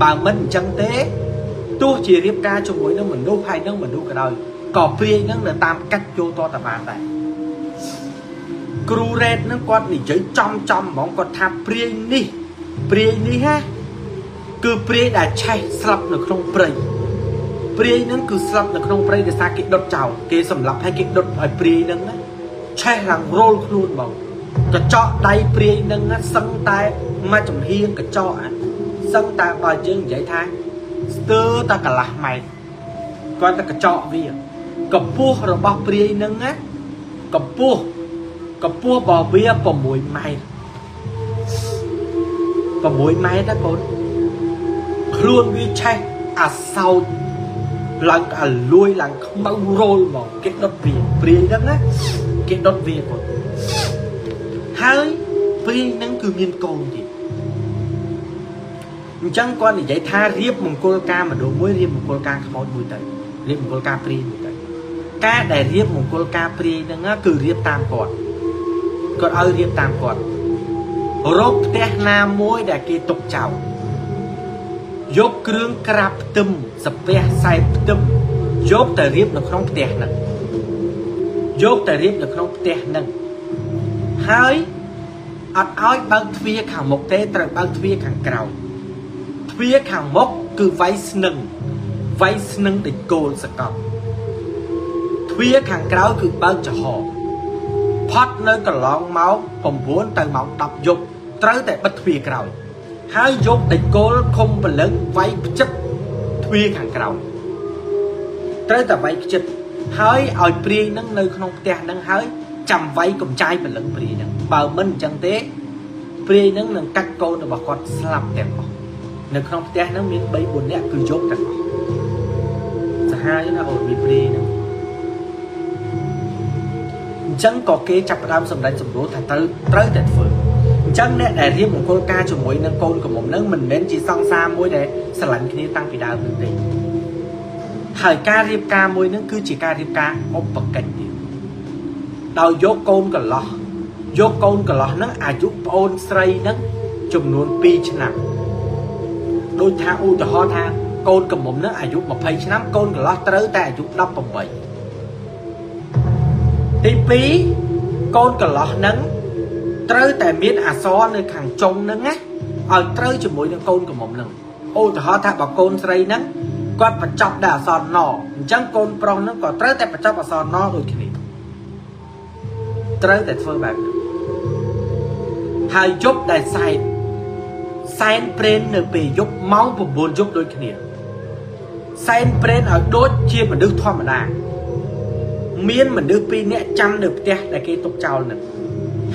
បើមិនអញ្ចឹងទេទោះជារៀបការជាមួយនឹងមនុស្សហើយនឹងមនុស្សក៏ដោយក៏ព្រាយនឹងនៅតាមកាច់ចូលតតបានដែរគ្រូរ៉េតនឹងគាត់និយាយចំចំហ្មងគាត់ថាព្រាយនេះព្រាយនេះហ่ะគឺព្រាយដែលឆេះស្លាប់នៅក្នុងព្រៃព្រាយនឹងគឺស្លាប់នៅក្នុងព្រៃដោយសារគេដុតចោលគេសម្លាប់ហើយគេដុតឲ្យព្រាយនឹងឆេះឡើងរោលខ្លួនហ្មងកញ្ចក់ដៃព្រាយនឹងសឹងតែមួយចំហៀងកញ្ចក់សឹងតែបើយើងនិយាយថាស្ទើរតែកន្លះម៉ែត្រគាត់តែកញ្ចក់វាកម្ពស់របស់ព្រាយនឹងណាកម្ពស់របស់វា6ម៉ែត្រ6ម៉ែត្រណាកូនខ្លួនវាឆេះអាសោចឡើងអាលួយឡើងខ្មៅរោលហ្មងគេដុតវាព្រាយហ្នឹងណាគេដុតវាកូនហើយព្រាយហ្នឹងគឺមានកូនទៀតអញ្ចឹងគាត់និយាយថារៀបមង្គលការមនុស្សមួយរៀបមង្គលការខ្មោចមួយទៅរៀបមង្គលការព្រាយមួយទៅការដែលរៀបមង្គលការព្រាយហ្នឹងគឺរៀបតាមគាត់គាត់ឲ្យរៀបតាមគាត់រកផ្ទះណាមួយដែលគេទុកចោលយកគ្រឿងក្រាបផ្ទឹមសាពះសែបផ្ទឹមយកទៅរៀបនៅក្នុងផ្ទះហ្នឹងយកទៅរៀបនៅក្នុងផ្ទះហ្នឹងហើយអត់ឲ្យបើកទ្វារខាងមុខទេត្រូវបើកទ្វារខាងក្រោយទ្វារខាងមុខគឺវាយស្នឹង វាយស្នឹងដេកគោលសកលទ្វារខាងក្រៅគឺបើកចំហផុតនៅកន្លងម៉ោង9ទៅម៉ោង10យប់ត្រូវតែបិទទ្វារក្រោយហើយយកដេកគោលខុំព្រលឹងវាយផ្ចិតទ្វារខាងក្រោយត្រូវតែវាយផ្ចិតហើយឲ្យព្រាយនឹងនៅក្នុងផ្ទះនឹងហើយចាំវាយកំចាយព្រលឹងព្រាយនឹងបើមិនអញ្ចឹងទេព្រាយនឹងនឹងកាច់កូនរបស់គាត់ស្លាប់ទាំងអស់នៅក្នុងផ្ទះនឹងមាន3 4នាក់គឺយកទាំងអស់សាហាវណាអូនមានព្រាយនឹងអញ្ចឹងក៏គេចាប់ផ្ដើមសម្រេចសម្រួលថាត្រូវតែធ្វើអញ្ចឹងអ្នកដែលរៀបមង្គលការជាមួយនឹងកូនក្រមុំនឹងមិនមែនជាសង្សារមួយដែលស្រឡាញ់គ្នាតាំងពីដើមនោះទេហើយការរៀបការមួយនឹងគឺជាការរៀបការឧបកិច្ចទៀតដោយយកកូនកន្លោះយកកូនកន្លោះនឹងអាយុប្អូនស្រីនឹងចំនួន2ឆ្នាំដូចថាឧទាហរណ៍ថាកូនក្រមុំនឹងអាយុ20ឆ្នាំកូនកន្លោះត្រូវតែអាយុ18ទី2កូនកន្លោះនឹងត្រូវតែមានអក្សរនៅខាងចុងនឹងណាឲ្យត្រូវជាមួយនឹងកូនក្រមុំនឹងឧទាហរណ៍ថាបើកូនស្រីនឹងគាត់បញ្ចប់ដោយអក្សរណអញ្ចឹងកូនប្រុសនឹងក៏ត្រូវតែបញ្ចប់អក្សរណដូចគ្នាត្រូវតែធ្វើបែបនេះហើយយប់ដែលសែនព្រេននៅពេលយប់ម៉ោង9យប់ដូចគ្នាសែនព្រេនឲ្យដូចជាមនុស្សធម្មតាមានមនុស្ស2នាក់ចាំនៅផ្ទះដែលគេទុកចោលនឹង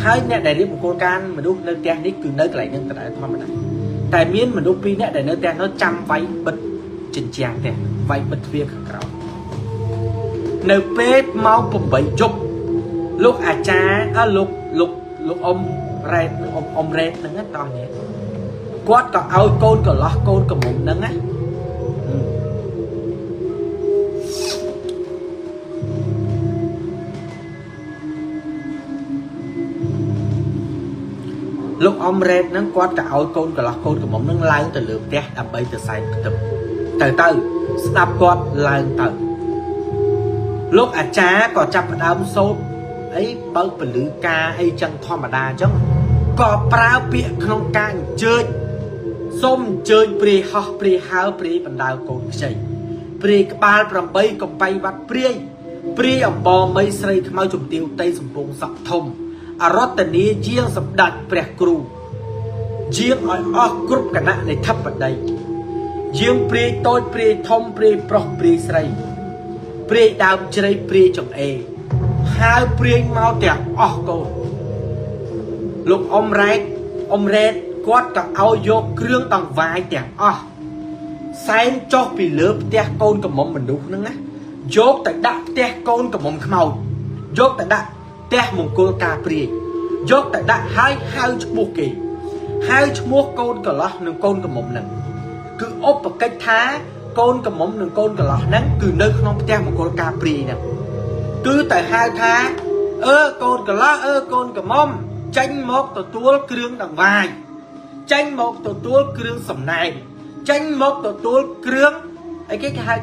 ហើយអ្នកដែលរៀបមង្គលការមនុស្សនៅផ្ទះនេះគឺនៅកន្លែងនឹងដដែលធម្មតាតែមានមនុស្ស2នាក់ដែលនៅផ្ទះនោះចាំវាយបិទជញ្ជាំងផ្ទះវាយបិទទ្វារខាងក្រៅនៅពេលម៉ោង8យប់លោកអាចារ្យលោកលោកលោកអ៊ំរ៉េតអ៊ំរ៉េតហ្នឹងណាតោះនេះគាត់ក៏ឲ្យកូនកន្លោះកូនក្រមុំហ្នឹងណាលោកអ៊ំរ៉េតហ្នឹងគាត់ក៏ឲ្យកូនកន្លោះកូនក្រមុំហ្នឹងឡើងទៅលើផ្ទះដើម្បីទៅសែនផ្ទឹមទៅស្ដាប់គាត់ឡើងទៅលោកអាចារ្យក៏ចាប់ផ្ដើមសូត្រអីបើកពលឺការអីចឹងធម្មតាអញ្ចឹងក៏ប្រើពាក្យក្នុងការអញ្ជើញសូមអញ្ជើញព្រាយហោះព្រាយហើព្រាយបណ្ដើកូនខ្ចីព្រាយក្បាល8កំបៃវត្តព្រាយព្រាយអំបមីស្រីខ្មៅជំទាវតីសំពងសក់ធំអរតនីជាងសម្ដេចព្រះគ្រូជាងឲ្យអស់គ្រប់គណៈនៃធិបតីជាងព្រាយតូចព្រាយធំព្រាយប្រុសព្រាយស្រីព្រាយដើមជ្រៃព្រាយចង្អេហៅព្រាយមកទាំងអស់កូនលោកអ៊ំរ៉េតគាត់ក៏ឲ្យយកគ្រឿងដង្វាយទាំងអស់សែនចុះពីលើផ្ទះកូនក្រមុំមនុស្សហ្នឹងណាយកទៅដាក់ផ្ទះកូនក្រមុំខ្មោចយកទៅដាក់ផ្ទះមង្គលការព្រាយយកទៅដាក់ហើយហៅឈ្មោះគេហៅឈ្មោះកូនកន្លោះនិងកូនក្រមុំហ្នឹងគឺឧបកិច្ចថាកូនក្រមុំនិងកូនកន្លោះហ្នឹងគឺនៅក្នុងផ្ទះមង្គលការព្រាយហ្នឹងគឺតែហៅថាអើកូនកន្លោះអើកូនក្រមុំចេញមកទទួលគ្រឿងដង្វាយចេញមកទទួលគ្រឿងសំណែនចេញមកទទួលគ្រឿងអីគេគេហៅ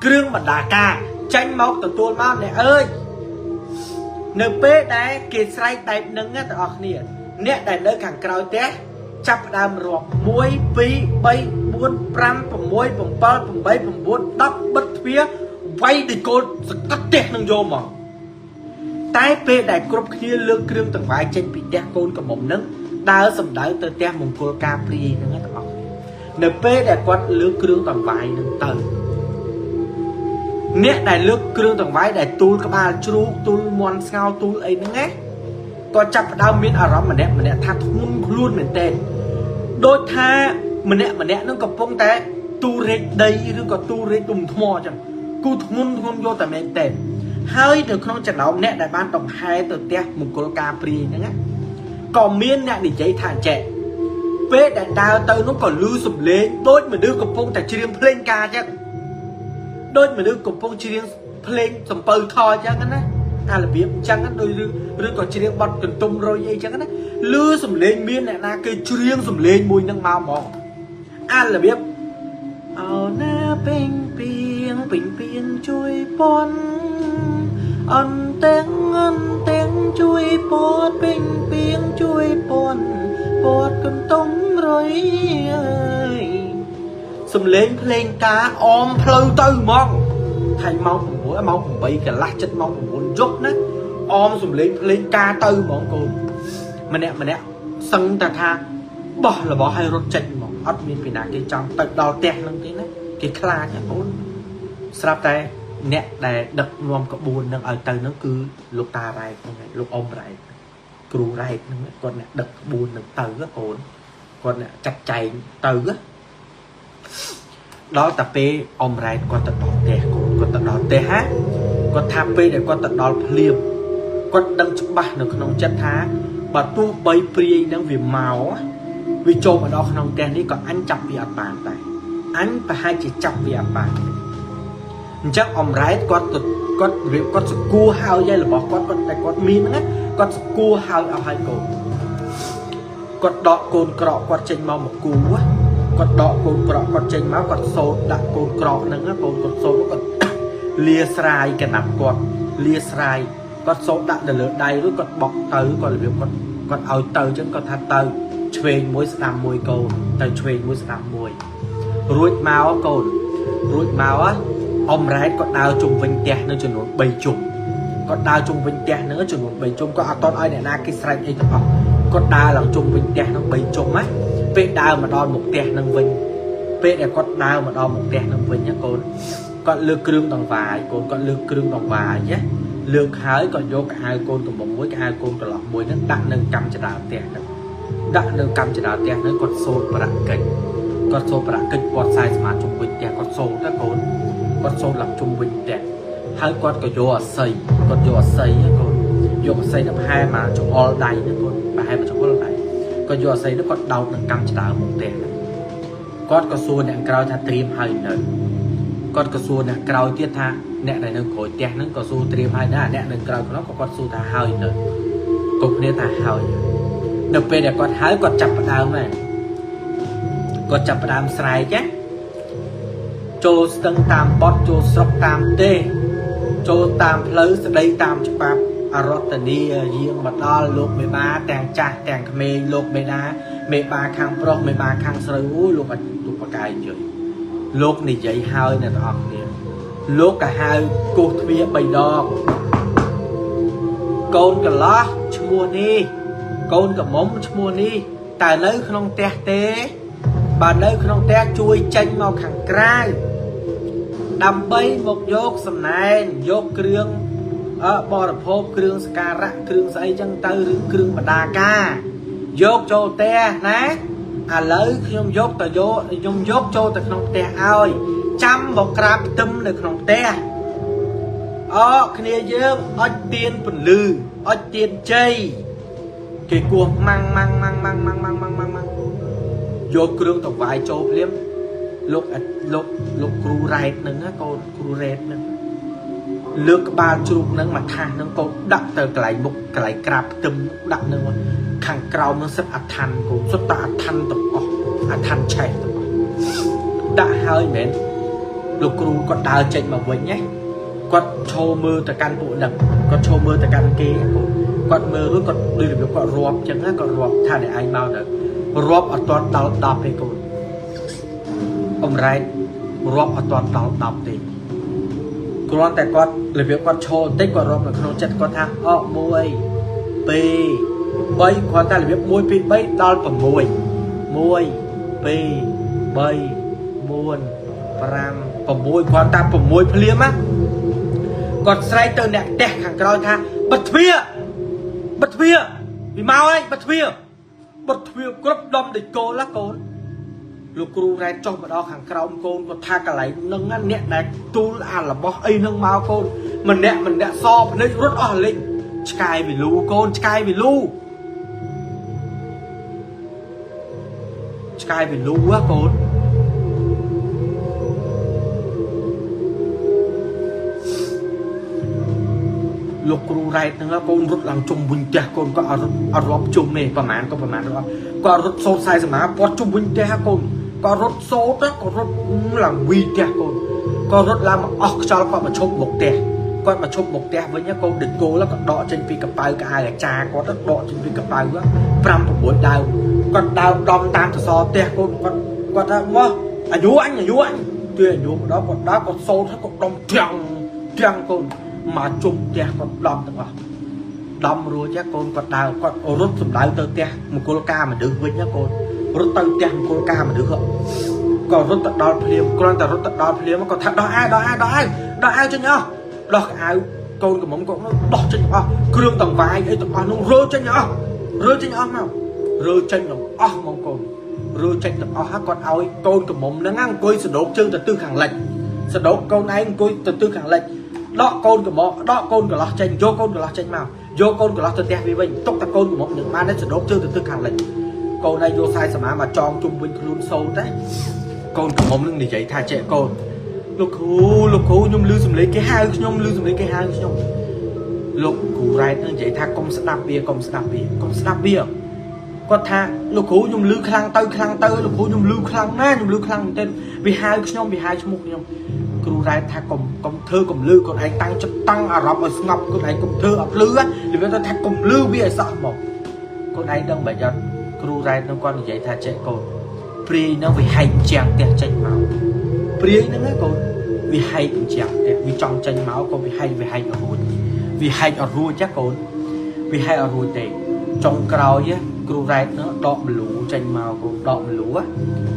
គ្រឿងបណ្ដាការចេញមកទទួលមកអ្នកអើយនៅពេលដែលគេស្រែកបែបហ្នឹងណាទាំងអស់គ្នាអ្នកដែលនៅខាងក្រោយផ្ទះចាប់ផ្ដើមរាប់1 2 3 4 5 6 7 8 9 10បិទទ្វារវាយដូចគោលសង្កត់ផ្ទះនឹងយកមកតែពេលដែលគ្រប់គ្នាលើកគ្រឿងដង្វាយចេញពីផ្ទះកូនក្រមុំហ្នឹងដើរសំដៅទៅផ្ទះមង្គលការព្រាយហ្នឹងទាំងអស់គ្នានៅពេលដែលគាត់លើកគ្រឿងដង្វាយហ្នឹងទៅអ្នកដែលលើកគ្រឿងដង្វាយដែលទូលក្បាលជ្រូកទូលមន់ស្ងោទូលអីហ្នឹងណាក៏ចាប់ផ្ដើមមានអារម្មណ៍ម្នាក់ម្នាក់ថាធ្ងន់ខ្លួនមែនទែនដូចថាម្នាក់ម្នាក់ហ្នឹងកំពុងតែទូរែកដីឬក៏ទូរែកទុំថ្មអញ្ចឹងគូធ្ងន់ធ្ងន់យកតែមែនទែនហើយនៅក្នុងចំណោមអ្នកដែលបានដង្ហែទៅផ្ទះមង្គលការព្រាយហ្នឹងណាក៏មានអ្នកនិយាយថាចេះពេលដែលដើរទៅនោះក៏លឺសំឡេងដូចមនុស្សកំពុងតែច្រៀងភ្លេងការអញ្ចឹងដូចមនុស្សកំពុងច្រៀងភ្លេងសំពៅថអញ្ចឹងណាអារបៀបអញ្ចឹងដូចឬក៏ច្រៀងបទកន្ទុំរុយអីចឹងណាលឺសំឡេងមានអ្នកណាគេច្រៀងសំឡេងមួយនឹងមកហ្មងអារបៀបអោណាពេញពីងពេញពីងជួយពន់អន្ទាំងអន្ទាំងជួយពតពេញពីងជួយពន់ពតកន្ទុំរុយអើយ សំលេងភ្លេងការអមផ្លូវទៅហ្មងថៃម៉ោង6ម៉ោង8កន្លះចិត្តម៉ោង9យប់ណាអមសំលេងភ្លេងការទៅហ្មងកូនម្នាក់ម្នាក់សឹងតែថាបោះរបស់ឲ្យរត់ចេញហ្មងអត់មានពីណាគេចង់ទៅដល់ផ្ទះហ្នឹងទេណាគេខ្លាចណាកូនស្រាប់តែអ្នកដែលដឹកនាំក្បួននឹងឲ្យទៅហ្នឹងគឺលោកតារ៉ែកហ្នឹងលោកអ៊ំរ៉ែកគ្រូរ៉ែកហ្នឹងគាត់អ្នកដឹកក្បួននឹងទៅកូនគាត់អ្នកចាត់ចែងទៅដល់តែពេលអ៊ំរ៉ែកគាត់ទៅដល់ផ្ទះកូនគាត់ទៅដល់ផ្ទះហាគាត់ថាពេលដែលគាត់ទៅដល់ភ្លាមគាត់ដឹងច្បាស់នៅក្នុងចិត្តថាបើទោះបីព្រាយនឹងវាមកវាចូលមកដល់ក្នុងផ្ទះនេះក៏អញចាប់វាអត់បានដែរអញប្រហែលជាចាប់វាអត់បានអញ្ចឹងអ៊ំរ៉ែតគាត់គាត់រៀបគាត់សគួរហើយរបស់គាត់គាត់តែគាត់មានហ្នឹងគាត់សគួរហើយអស់ហើយកូនគាត់ដកកូនក្រកគាត់ចេញមកមកគូគាត់ដកកូនក្រកគាត់ចេញមកគាត់សូត្រដាក់កូនក្រកហ្នឹងកូនគាត់សូត្រគាត់លាស្រាយកណាប់គាត់លាស្រាយគាត់សូត្រដាក់នៅលើដៃរួចគាត់បកទៅគាត់របៀបគាត់គាត់ឲ្យទៅអញ្ចឹងគាត់ថាទៅឆ្វេងមួយស្ដាំមួយកូនទៅឆ្វេងមួយស្ដាំមួយរួចមកកូនរួចមកអ៊ំរ៉ែតគាត់ដើរជុំវិញផ្ទះនៅចំនួន3ជុំគាត់ដើរជុំវិញផ្ទះហ្នឹងចំនួន3ជុំគាត់អត់តន់ឲ្យអ្នកណាគេស្រែកអីទាំងអស់គាត់ដើរឡើងជុំវិញផ្ទះហ្នឹង3ជុំណាពេលដើរមកដល់មុខផ្ទះហ្នឹងវិញពេលដែលគាត់ដើរមកដល់មុខផ្ទះហ្នឹងវិញណាកូនគាត់លើកគ្រឿងដង្វាយកូនគាត់លើកគ្រឿងដង្វាយណាលើកហើយគាត់យកកៅអៅកូនកំមុំមួយកៅអៅកូនកន្លោះមួយហ្នឹងដាក់នៅកម្មចដាលផ្ទះហ្នឹងដាក់នៅកម្មចដាលផ្ទះហ្នឹងគាត់សូត្រប្រកិច្ចគាត់សូត្រប្រកិច្ចវត្តខ្សែសមាជុំវិញផ្ទះគាត់សូត្រណាកូនគាត់សូត្រឡើងជុំវិញផ្ទះហើយគាត់ក៏យកអាស័យគាត់យកអាស័យកូនយកអាស័យទៅប្រហែលមកចង្អុលដៃហ្នឹងកូនប្រហែលមកចង្អុលដៃគាត់យកអាស័យនោះគាត់ដោតនឹងកម្មចដាលមុខផ្ទះហ្នឹងគាត់ក៏សួរអ្នកក្រោយថាត្រៀមហើយនៅគាត់ក៏សួរអ្នកក្រោយទៀតថាអ្នកដែលនៅក្រោយផ្ទះហ្នឹងក៏សួរត្រៀមហើយដែរអ្នកនៅក្រោយក្នុងក៏គាត់សួរថាហើយនៅគ្រប់គ្នាថាហើយនៅពេលដែលគាត់ហើយគាត់ចាប់ផ្ដើមហ្នឹងគាត់ចាប់ផ្ដើមស្រែកណាចូលស្ទឹងតាមបត់ចូលស្រុកតាមទេចូលតាមផ្លូវស្ដីតាមច្បាប់អរតនីយាងមកដល់លោកមេបាទាំងចាស់ទាំងក្មេងលោកមេដាមេបាខាងប្រុសមេបាខាងស្រីអូលោកអត់ទុបកាយនិយាយលោកនិយាយហើយអ្នកទាំងអស់គ្នាលោកក៏ហៅគោះទ្វារ3ដងកូនកន្លោះឈ្មោះនេះកូនកំមុំឈ្មោះនេះតើនៅក្នុងផ្ទះទេបើនៅក្នុងផ្ទះជួយចេញមកខាងក្រៅដើម្បីមកយកសំណែនយកគ្រឿងបរិភោគគ្រឿងសក្ការៈគ្រឿងស្អីចឹងទៅឬគ្រឿងបដាការយកចូលផ្ទះណាឥឡូវខ្ញុំយកទៅយកខ្ញុំយកចូលទៅក្នុងផ្ទះឲ្យចាំមកក្រាបផ្ទឹមនៅក្នុងផ្ទះអគ្នាយើងអុចទៀនពន្លឺអុចទៀនជ័យគេគោះម៉ាំងម៉ាំងម៉ាំងម៉ាំងម៉ាំងម៉ាំងម៉ាំងម៉ាំងម៉ាំងយកគ្រឿងតវាយចូលភ្លាមលោកលោកលោកគ្រូរ៉ែតហ្នឹងណាកូនគ្រូរ៉ែតហ្នឹងលើកក្បាលជ្រូកហ្នឹងមកថាសហ្នឹងកូនដាក់ទៅកន្លែងមុខកន្លែងក្រាបផ្ទឹមដាក់ហ្នឹងខាងក្រោមហ្នឹងសិតអាឋានកូនសុទ្ធតែអាឋានទាំងអស់អាឋានឆេះទាំងអស់ដាក់ហើយមែនលោកគ្រូគាត់ដើរចេញមកវិញណាគាត់ឈរមើលទៅកាន់ពួកហ្នឹងគាត់ឈរមើលទៅកាន់គេកូនគាត់មើលរួចគាត់ដូចរបៀបគាត់រាប់ចឹងណាគាត់រាប់ថាអ្នកឯងមកទៅរាប់អត់ទាន់ដល់10ទេកូនអ៊ំរ៉ែតរាប់អត់ទាន់ដល់10ទេគ្រាន់តែគាត់របៀបគាត់ឈរបន្តិចគាត់រាប់នៅក្នុងចិត្តគាត់ថាអ1 2 3គ្រាន់តែរបៀប1 2 3ដល់6 1 2 3 4 5 6គ្រាន់តែ6ភ្លាមណាគាត់ស្រែកទៅអ្នកផ្ទះខាងក្រោយថាបិទទ្វារបិទទ្វារវាមកហើយបិទទ្វារបិទទ្វារគ្រប់ដុំដេកូលណាកូនលោកគ្រូរ៉ែតចុះមកដល់ខាងក្រោមកូនគាត់ថាកន្លែងហ្នឹងណាអ្នកដែលទូលអារបស់អីហ្នឹងមកកូនម្នាក់ម្នាក់សភ្នែករត់អស់លេងឆ្កែវិលូកូនឆ្កែវិលូឆ្កែវិលូហ៎កូនលោកគ្រូរ៉ែតហ្នឹងកូនរត់ឡើងជុំវិញផ្ទះកូនក៏អត់រាប់ជុំទេប្រហែលក៏ប្រហែលរត់ក៏រត់សូត្រខ្សែសមាពាត់ជុំវិញផ្ទះកូនក៏រត់សូត្រក៏រត់ឡើងវីផ្ទះកូនក៏រត់ឡើងមកអស់ខ្យល់គាត់មកឈប់មុខផ្ទះគាត់មកឈប់មុខផ្ទះវិញកូនដេកគោលក៏ដកចេញពីកប៉ៅកៅអៅអាចារ្យគាត់ដកចេញពីកប៉ៅ5 6ដើមគាត់ដើរដំតាមសសរផ្ទះកូនគាត់គាត់ថាមក អាយុអញអាយុអញទាអាយុមកដល់គាត់ដើរគាត់សូត្រហើយគាត់ដុំទាំងទាំងកូនមកជុំផ្ទះគាត់ដំទាំងអស់ដំរួចកូនគាត់ដើរគាត់រត់សម្ដៅទៅផ្ទះមង្គលការមនុស្សវិញណាកូនរត់ទៅផ្ទះមង្គលការមនុស្សក៏រត់ទៅដល់ភ្លាមគ្រាន់តែរត់ទៅដល់ភ្លាមគាត់ថាដោះអាវដោះអាវដោះអាវដោះអាវចេញអស់ដោះអាវកូនកំមុំគាត់ដោះចេញអស់គ្រឿងតង្វាយអីទាំងអស់នោះរើចេញអស់រើចេញអស់មករើចេញទាំងអស់មកកូនរើចេញទាំងអស់ហើយគាត់ឲ្យកូនកំមុំហ្នឹងអង្គុយសដោកជើងទៅទិសខាងលិចសដោកកូនឯងអង្គុយទៅទិសខាងលិចដកកូនកំមុំដកកូនកន្លោះចេញយកកូនកន្លោះចេញមកយកកូនកន្លោះទៅផ្ទះវាវិញទុកតែកូនកំមុំនឹងបានសដោកជើងទៅទិសខាងលិចកូនឯងយកខ្សែសមាមកចងជុំវិញខ្លួនសូត្រតែកូនកំមុំនឹងនិយាយថាចេះកូនលោកគ្រូលោកគ្រូខ្ញុំឮសំឡេងគេហៅខ្ញុំឮសំឡេងគេហៅខ្ញុំលោកគ្រូរ៉ែតនឹងនិយាយថាកុំស្ដាប់វាកុំស្ដាប់វាកុំស្ដាប់វាគាត់ថាលោកគ្រូខ្ញុំឮខ្លាំងទៅខ្លាំងទៅលោកគ្រូខ្ញុំឮខ្លាំងណាស់ខ្ញុំឮខ្លាំងមែនទែនវាហៅខ្ញុំវាហៅឈ្មោះខ្ញុំគ្រូរ៉ែតថាកុំកុំធ្វើកុំឮគាត់ឯងតាំងចិត្តតាំងអារម្មណ៍ឲ្យស្ងប់គាត់ឯងកុំធ្វើអត់ឮនិយាយថាកុំឮវាឲ្យសោះមកគាត់ឯងដឹងបែបអត់គ្រូរ៉ែតនឹងគាត់និយាយថាចេះកូនព្រាយនឹងវាហែកជាងផ្ទះចេញមកព្រាយហ្នឹងកូនវាហែកជាងផ្ទះវាចង់ចេញមកក៏វាហែកអត់រួចវាហែកអត់រួចចាកូនវាហែកអត់រួចទេចុងក្រោយគ្រូរ៉ែតហ្នឹងដកម្លូចេញមកកូនដកម្លូ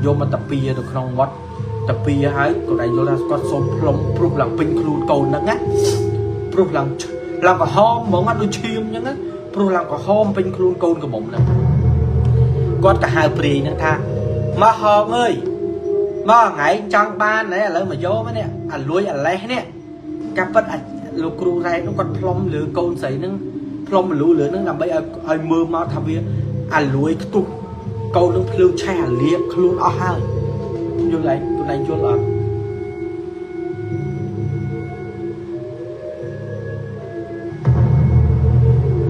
យកមកតាពីទៅក្នុងវត្តតាពីហើយកូនឯងយល់ថាគាត់សូមផ្លុំព្រុសឡើងពេញខ្លួនកូនហ្នឹងណាព្រុសឡើងឡើងក្រហមហ្មងដូចឈាមអញ្ចឹងណាព្រុសឡើងក្រហមពេញខ្លួនកូនក្រមុំហ្នឹងគាត់ក៏ហៅព្រាយហ្នឹងថាមកហងអើយមកថ្ងៃចង់បានហ៎ឥឡូវមកយកមកនេះអាលួយអាលេះនេះកាពិតលោកគ្រូរ៉ែតនោះគាត់ផ្លុំលើកូនស្រីហ្នឹងផ្លុំមលូលើហ្នឹងដើម្បីឲ្យមើលមកថាវាអាលួយខ្ទុះកូននឹងភ្លើងឆេះអាលៀបខ្លួនអស់ហើយយល់ឯងខ្លួនឯងយល់អត់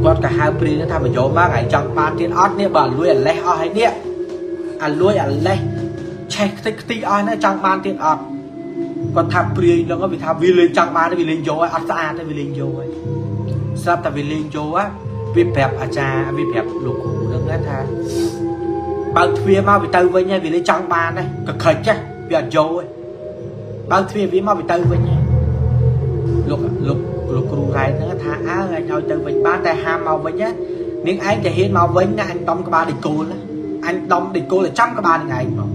គាត់ក៏ហៅព្រាយថាមកយកមកថ្ងៃចង់បានទៀតអត់នេះបើអាលួយអាលេះអស់ហើយនេះអាលួយអាលេះឆេះខ្ទេចខ្ទីអស់ណាចង់បានទៀតអត់គាត់ថាព្រាយហ្នឹងវាថាវាលេងចង់បានវាលេងយកហើយអត់ស្អាតទេវាលេងយកហើយស្រាប់តែវាលេងយកវាប្រាប់អាចារ្យវាប្រាប់លោកគ្រូហ្នឹងថាបើកទ្វារមកវាទៅវិញហើយវាលេងចង់បានដែរកខិចវាអត់យកទេបើកទ្វារវាមកវាទៅវិញហើយលោកលោកលោកគ្រូរ៉ែតហ្នឹងថាអើអញឲ្យទៅវិញបានតែហាមមកវិញណានាងឯងតែហ៊ានមកវិញណាអញដំក្បាលដេកគោលណាអញដំដេកគោលឲ្យចាំក្បាលនឹងឯងមក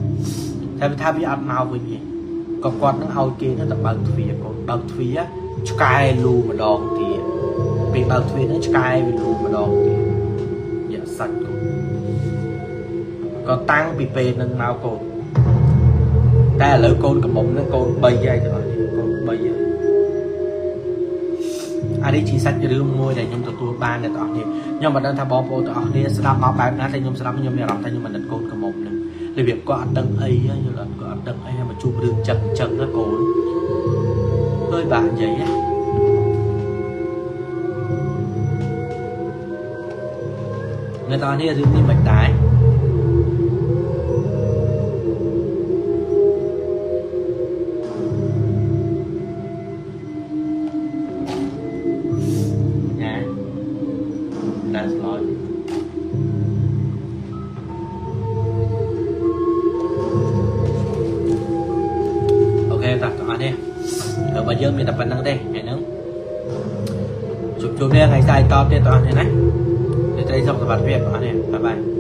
តែវាថាវាអត់មកវិញទេក៏គាត់នឹងឲ្យគេទៅបើកទ្វារកូនបើកទ្វារឆ្កែលូម្ដងទៀតពេលបើកទ្វារហ្នឹងឆ្កែវាលូម្ដងទៀតយ៉ាសាច់កូនក៏តាំងពីពេលហ្នឹងមកកូនតែឥឡូវកូនកំមុំហ្នឹងកូន3ហើយទាំងអស់នេះកូន3ហើយអានេះជាសាច់រឿងមួយដែលខ្ញុំទទួលបានអ្នកទាំងអស់នេះខ្ញុំមិនដឹងថាបងប្អូនទាំងអស់គ្នាស្ដាប់មកបែបណាតែខ្ញុំស្ដាប់ខ្ញុំមានអារម្មណ៍ថាខ្ញុំមិនដឹងកូនកំមុំហ្នឹងរបៀបគាត់អត់ដឹងអីយល់អត់គាត់អត់ដឹងអីមកជួបរឿងចឹងចឹងណាកូនអើយបាទនិយាយណាអ្នកទាំងអស់នេះរឿងនេះមិនដែរបើយើងមានតែប៉ុណ្្នឹងទេថ្ងៃហ្នឹងជួបគ្នាថ្ងៃស្អែកតទៀតបងប្អូនណាត្រីសុខសុវត្ថិភាពបងប្អូនបាយបាយ។